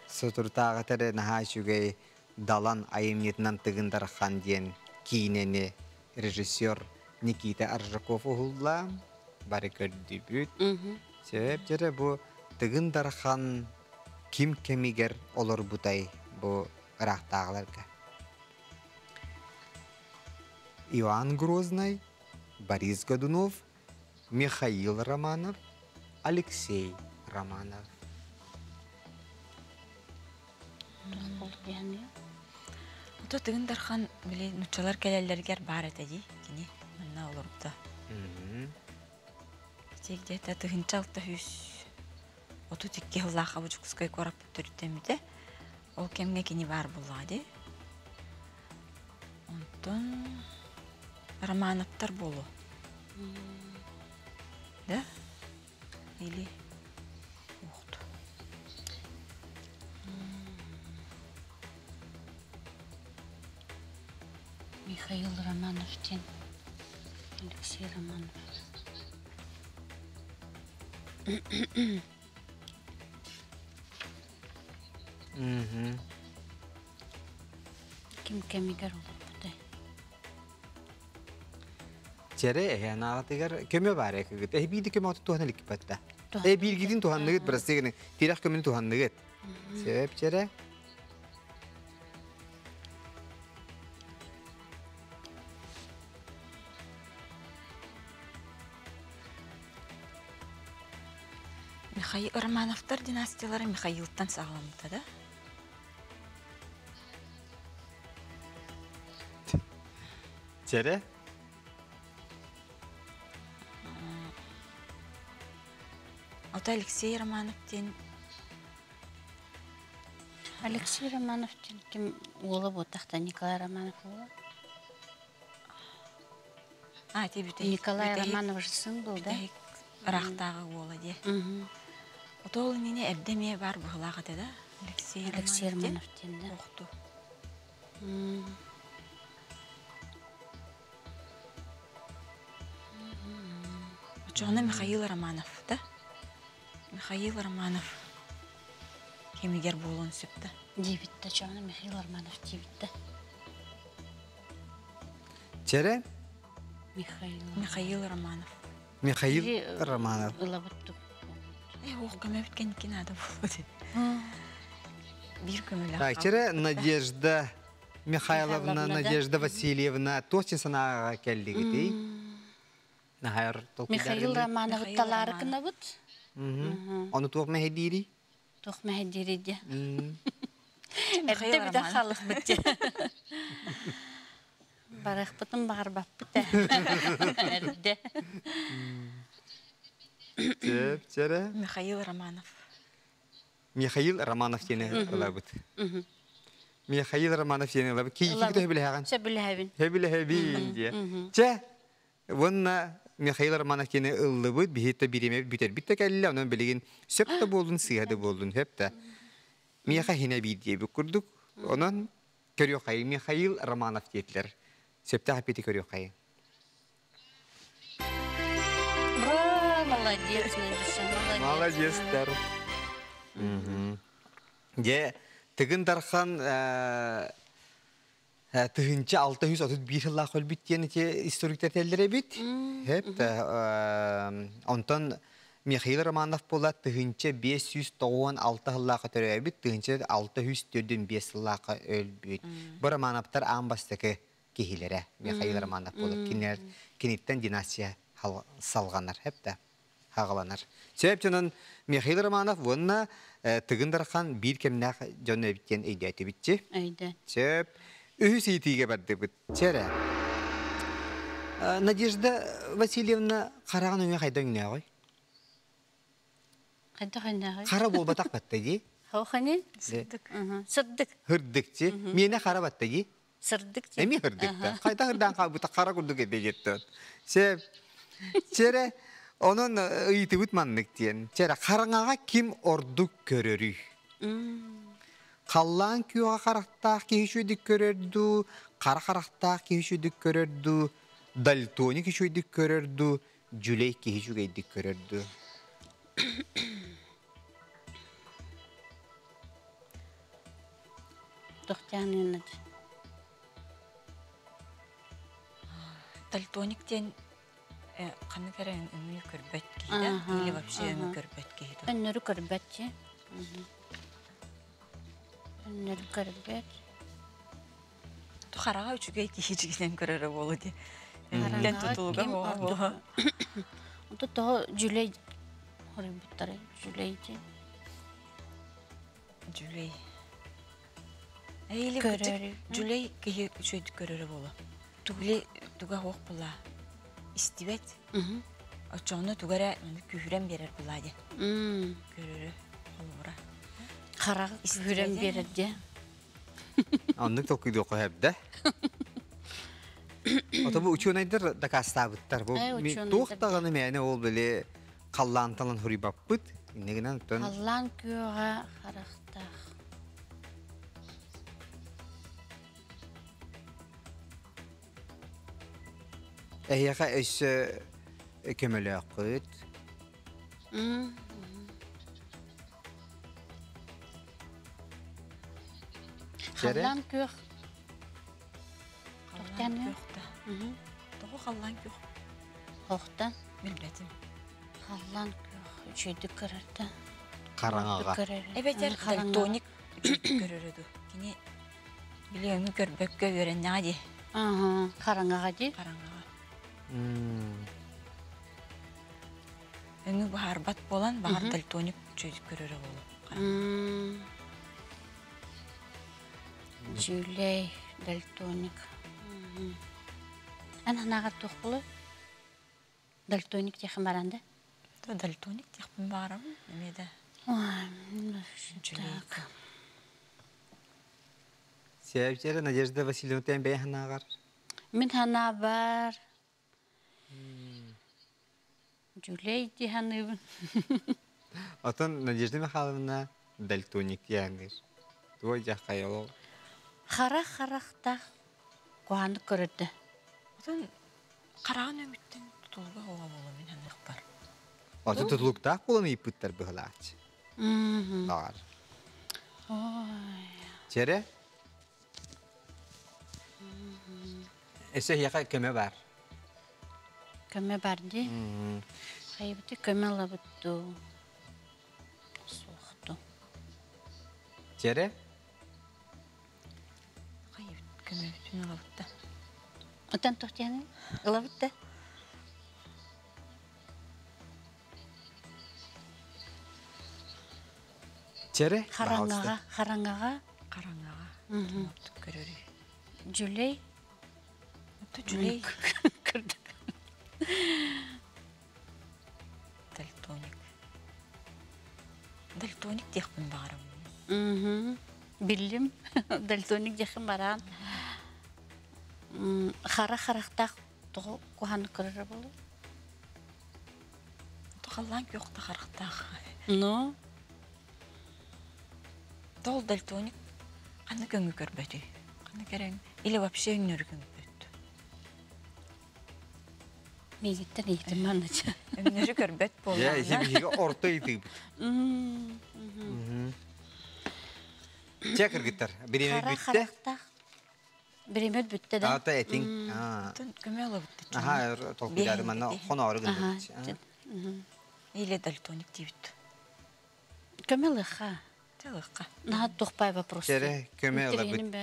Соторутааҕыта эрэ наһаа үчүгэй Далан айымньытынан Тыгын Дархан диэн киинэни режиссер Никита Аржаков уһулла. Бары көрдүбүт. Сөп дьэрэ бу Тыгын Дархан ким кэмигэр олорбутай бу ыраахтааҕыларга? Иоанн Грознай, Борис Годунов, Михаил Романов, Алексей Романов. Ото Тыгын Дархан били нуччалар кэлэллэригэр баар этэ дии кини манна олорбута. Ити где-то 1632 сыллаахха бу Дьокуускай куораппыт төрүттэммитэ. Ол кэмҥэ кини баар буоллаҕа дии. Онтон Романовтар буолуо. Да? Или уохту. Михаил Романов диэн Алексей Романов. Ким кэмигэр олорбутай? Чэрэ эһээн аҕатыгар көмө баар экигит. Эһи биирди көмө оту туһана иликпэтта. Э бииргитин туһанныгыт бырастыгыны тирэх көмөнү туһанныгыт. Сөп чэрэ. Михаил Романовтар династиялара Михаилтан саҕаламмыта да? Чэрэ? Ото Алексей Романов диэн Алексей Романов диэн ким уола буотахта Николай Романов уола? А, ти бүтэһик. Николай Романов сын был, да? Бүтэһик ыраахтааҕы уола диэ. Ото ол иннинэ эрдэ эмиэ баар быһылаах этэ да? Алексей Алексей Романов диэн да? Охту. Оччоҕуна Михаил Романов да? Михаил Романов кэмигэр буолуон сөп да? Диэбит да, оччоҕуна Михаил Романов диэбит да. Чэрэ? Михаил. Михаил Романов. Михаил Романов. Ылабыт Э, ох, көмөбүт кэнники наада буолуо Биир көмөлөөх. Так, чэрэ Надежда Михайловна, Надежда Васильевна туох санааҕа кэллигитий? Наһаар Михаил Романовы талаары гынабыт. Ону туох мэһэйдиирий? Туох мэһэйдиирий диэ. Эрдэ бүтэн хаалыахпыт диэ. Барыахпытын баҕарбаппыт ээ. Эрдэ. Чэп, чэрэ. Михаил Романов. Михаил Романов диэни ылабыт. Михаил Романов диэни ылабыт. Киһи төһө Сөбүлэһэбин. Сөбүлэһэбин диэ. Чэ, уонна Михаил Романов диэни ыллыбыт, биһи бириэмэ бүтэрбит да кэллэ, онон билигин сөп да буоллун, сыыһа да буоллун, сөп да. Миэхэ хинэ биир диэбит курдук. Онон көрүөххайын Михаил Романов диэтилэр. Сөптөөх эппити көрүөххайын. Ура, молодец, Надюша, молодец. Молодецтар. Дьэ, Тыгын Дархан 1631 сыллаах өлбүт диэн ити историктар этэллэр эбит. Хэп, онтон Михаил Романов буола 1596 сыллаахха төрөөбүт, 1645 сыллаахха өлбүт. Бу Романовтар аан бастакы киһилэрэ Михаил Романов буолар. Кинилэр киниттэн династия салҕанар, хэп хаҕаланар. Сөп дьонун Михаил Романов уонна Тыгын Дархан биир кэмнээх дьон эбит диэн өйдөөтүбүтчи. Өйдө. Сөп. Үһүс иитиигэ бардыбыт. Чэрэ. Надежда Васильевна хараҕын өҥө хайда өҥнөөҕүй? Хайдах өҥнөөҕүй? Хара буолбатах батта дии. Хоохани? Сырдык. Сырдык. Хырдыкчы. Миэнэ хара батта дии. Сырдык. Эми хырдык да. Хайда хырдаан хаалбыта хара курдук этэ жеттен. Сөп. Чэрэ, онон ыйытыбыт маннык диэн. Чэрэ, хараҥаҕа ким ордук көрөрүй? Халлаан күөҕэ харахтаах киһи үчүгэйдик көрөр дуу, хара харахтаах киһи үчүгэйдик көрөр дуу, дальтоник үчүгэйдик көрөр дуу, дьүлэй киһи үчүгэйдик көрөр дуу? Тохтян Дальтоник диэн ханнык эрэ өҥү көрбөт киһи да или вообще өҥү көрбөт киһи да? Өннөрү көрбөт чи. Өннөрү көрбөт. Хараҕа үчүгэй киһи дьигинэн көрөрө буолу ди. Өннөн тутулуга буолу. Онто того жүлей хоруйбуттары жүлей ди. Жүлей. Эйли Көрөрү. Жүлей киһи үчүгэйдик көрөрө буолу. Тугли туга хуох була. Истибет. Очону тугара күһүрэн берер була ди. Көрөрө холура. Харах күһүрэн берер ди. Оннук толкуйдуохха сөп да. Ото бу учуонайдар дакаастаабыттар. Бу туох даҕаны мээнэ ол били халлаанталан хуруйбаппыт. Иннигинэн оттон Халлаан күөҕэ харахтаах. Эһиэхэ өссө көмөлөөххүт. Халлаан күөх. Халлаан күөх да. Тоҕо халлаан күөх? Хохтан. Билбэтим. Халлаан күөх үчүгэйдик көрөр да. Хараҥаҕа. Эбэтэр дальтоник үчүгэйдик көрөрө дуу. Кини били өҥү көрбөккө үөрэннэҕэ дии. Хараҥаҕа дии. Хараҥаҕа. Өҥү баһарбат буолан, баҕар дальтоник үчүгэйдик көрөрө буолуо. Дьүлэй, дальтоник. Эн ханаҕар туох буолуой? Дальтоник диэхин баран да? Дальтоник диэхпин баҕарабын, эмиэ да. Дьүлэй. Сээбичэрэ Надежда Васильевна тэн бэйэ ханаҕар? Мин ханаабар Дьүлэй дии саныыбын. Отон Надежда Михайловна дальтоник диэҥир. Туой дьаххай ол. Хара харахтаах куһааннык көрөрдө. Отон хараҕын өҥүттэн тутулуга оҕо буолуо мин саныахпар. Ото тутулуктаах буолан ыйыппыттар быһылааччы. Баҕар. Чэрэ? Эсэ эһиэхэ көмө бар. Көмө бар дии. Хайыбыты көмө ылабыт дуу? Суохту. Чэрэ? Хайыбыт көмөбүтүн ылабыт да. Отон туох диэний? Ылабыт да? Чэрэ? Хараҥаҕа, хараҥаҕа. Хараҥаҕа. Көрөрүй. Дьүлэй. Дьүлэй. Дальтоник. Дальтоник диэхпин баҕарабын. Биллим. Дальтоник диэхпин бараан. Хара харахтаах тоҕо куһааны көрөрө буолуо? Халлаан күөх да харахтаах. Ну? Тол дальтоник ханна көҥү көрбөтүй? Ханна кэрэҥ? Или вообще өҥнөрү көҥүппүт? Миигиттэн иитим маннача. Өҥнөрү көрбөт буоллаҕына. Дьэ, биһиги орто ыйытыыбыт. Чэ, кыргыттар, бириэмэ бүттэ. Бириэмэ бүттэ да. Ата этиҥ. Көмө ылабыт. Аха, толкуйдаары манна хоноору гынныбыт. Или дальтоник диибит. Көмө ылыха. Ылыха. Наһаа тухпай вопрос. Чэрэ, көмө ылабыт.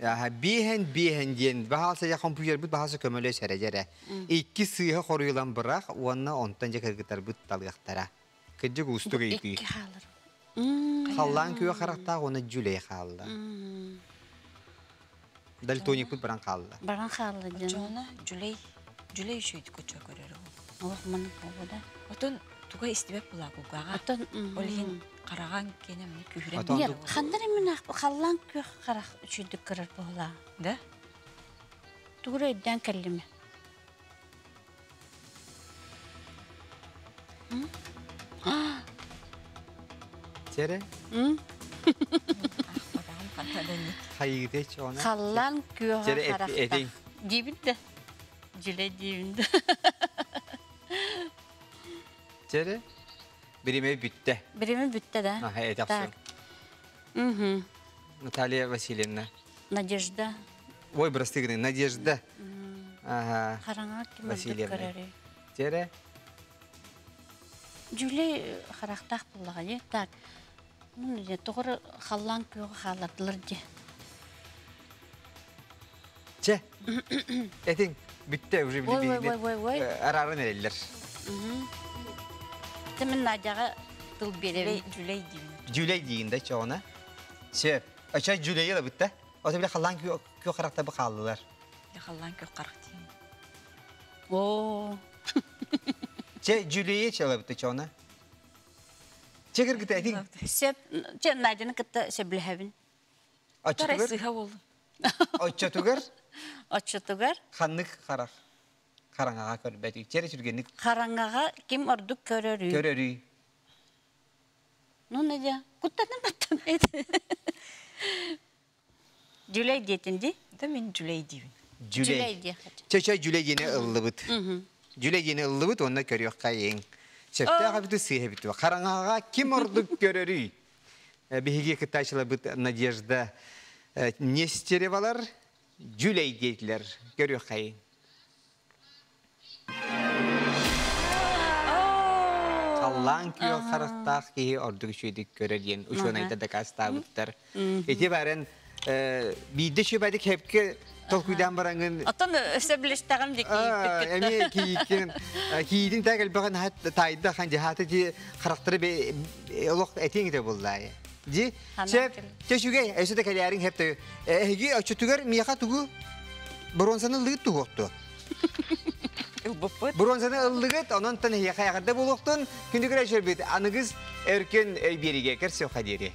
Аха, биэһэн биэһэн диэн баһаалса я компьютербит баһаалса көмөлө сэрэ дьэрэ. Икки сыыһа хоруйулан бырах уонна онтон дьэ кыргыттарбыт талыахтара. Кырдьык уустук ыйытыы. Икки хаалар. Халлаан күөх харахтаах уонна дьүлэй хаалла. Дальтоникпыт баран хаалла. Баран хаалла диэн. Очоҕуна дьүлэй дьүлэй үчүгэйдик очо көрөр Олох маннык буолла да. Отон туга истибэт була кулгааҕа. Отон Ол иһин хараҕаҥ киэнэ маны күүһүрэн Отон Нет, ханна эрэ мин халлаан күөх харах үчүгэйдик көрөр буолла. Да? Тугу эрэ өйдөөн кэллим. Чэрэ? Хайыгыты чоҕуна. Халлаан күөҕэ Дьэрэ харахтах. этиҥ. Диибин да. Дьүлэй диибин да. Дьэрэ. Бириме бүттэ. Бириме бүттэ да. Аха, этахсын. Так. Угу. Наталья Васильевна. Надежда. Ой, прости, гына, Надежда. Ага. Хараҥа ким ордук Васильевна. көрөрүй? Дьэрэ. Дьүлэй харахтаах буоллаҕа дии. Так. Ну, дьэ, тоҕо халлаан күөҕэ хааллардылар дии. Чэ. Этиҥ бүттэ уже Ой, ой, ой, ой, ой. Арааран эрэллэр. Дьэ, мин Надяҕа тыл биэрэбин. Дьүлэй диибин. Дьүлэй диигин да чоҕуна. Сөп. Оча дьүлэйи ылабыт да. Ото бile халлаан күөх харахта бу хааллылар. Халлаан күөх харах диин. Оо. Чэ дьүлэйи чалабыт да чоҕуна. Чэ кыргыта этиҥ. Сөп. Чэ, Надяны кытта сөбүлэһэбин. Оччотугар Сыһа болдум. Оччотугар Оччотугар ханнык харах хараҥаҕа көрбөтүй. Чэрэ сүргэнник хараҥаҕа ким ордук көрөрүй? Көрөрүй. Ну, Надя, куттанан баттан. Дьүлэй диэтин ди? Да мин дьүлэй диибин. Дьүлэй. диэххэ. Чэ-чэ дьүлэй диэни ыллыбыт. Дьүлэй диэни ыллыбыт уонна көрүөххэ Сөптөөх эбити сыыһа эбити. Хараҥаҕа ким ордук көрөрүй? Биһиги кыттааччыларбыт Надежда Нестеревалар дьүлэй диэтилэр. Көрүөххэ. Халлаан күөх харахтаах киһи ордук үчүгэйдик көрөр диэн учуонайдар дакаастаабыттар. Ити баран биирдэ үчүгэйдик хепке толкуйдаан бараҥын Оттон сөбүлэстэҕим дии Эмиэ кийииккин кийиитин таа кэлбэҕин таайда хан дьаһааты ди харахтары олох этиэҥ ите буллаайы. Ди чэ чэ үчүгэй өссө да кэлээриҥ хеп эһиги оччотугар миэхэ тугу боруонсаны ыллыгыт туһуохту. Ылбыппыт. Бронзаны ыллыгыт, онон тан эһиэхэ эҕэрдэ буолуохтун, күндү көрөөччүлэрбит аныгыс өркөн өй биэригэ көрсүөххэ диэри.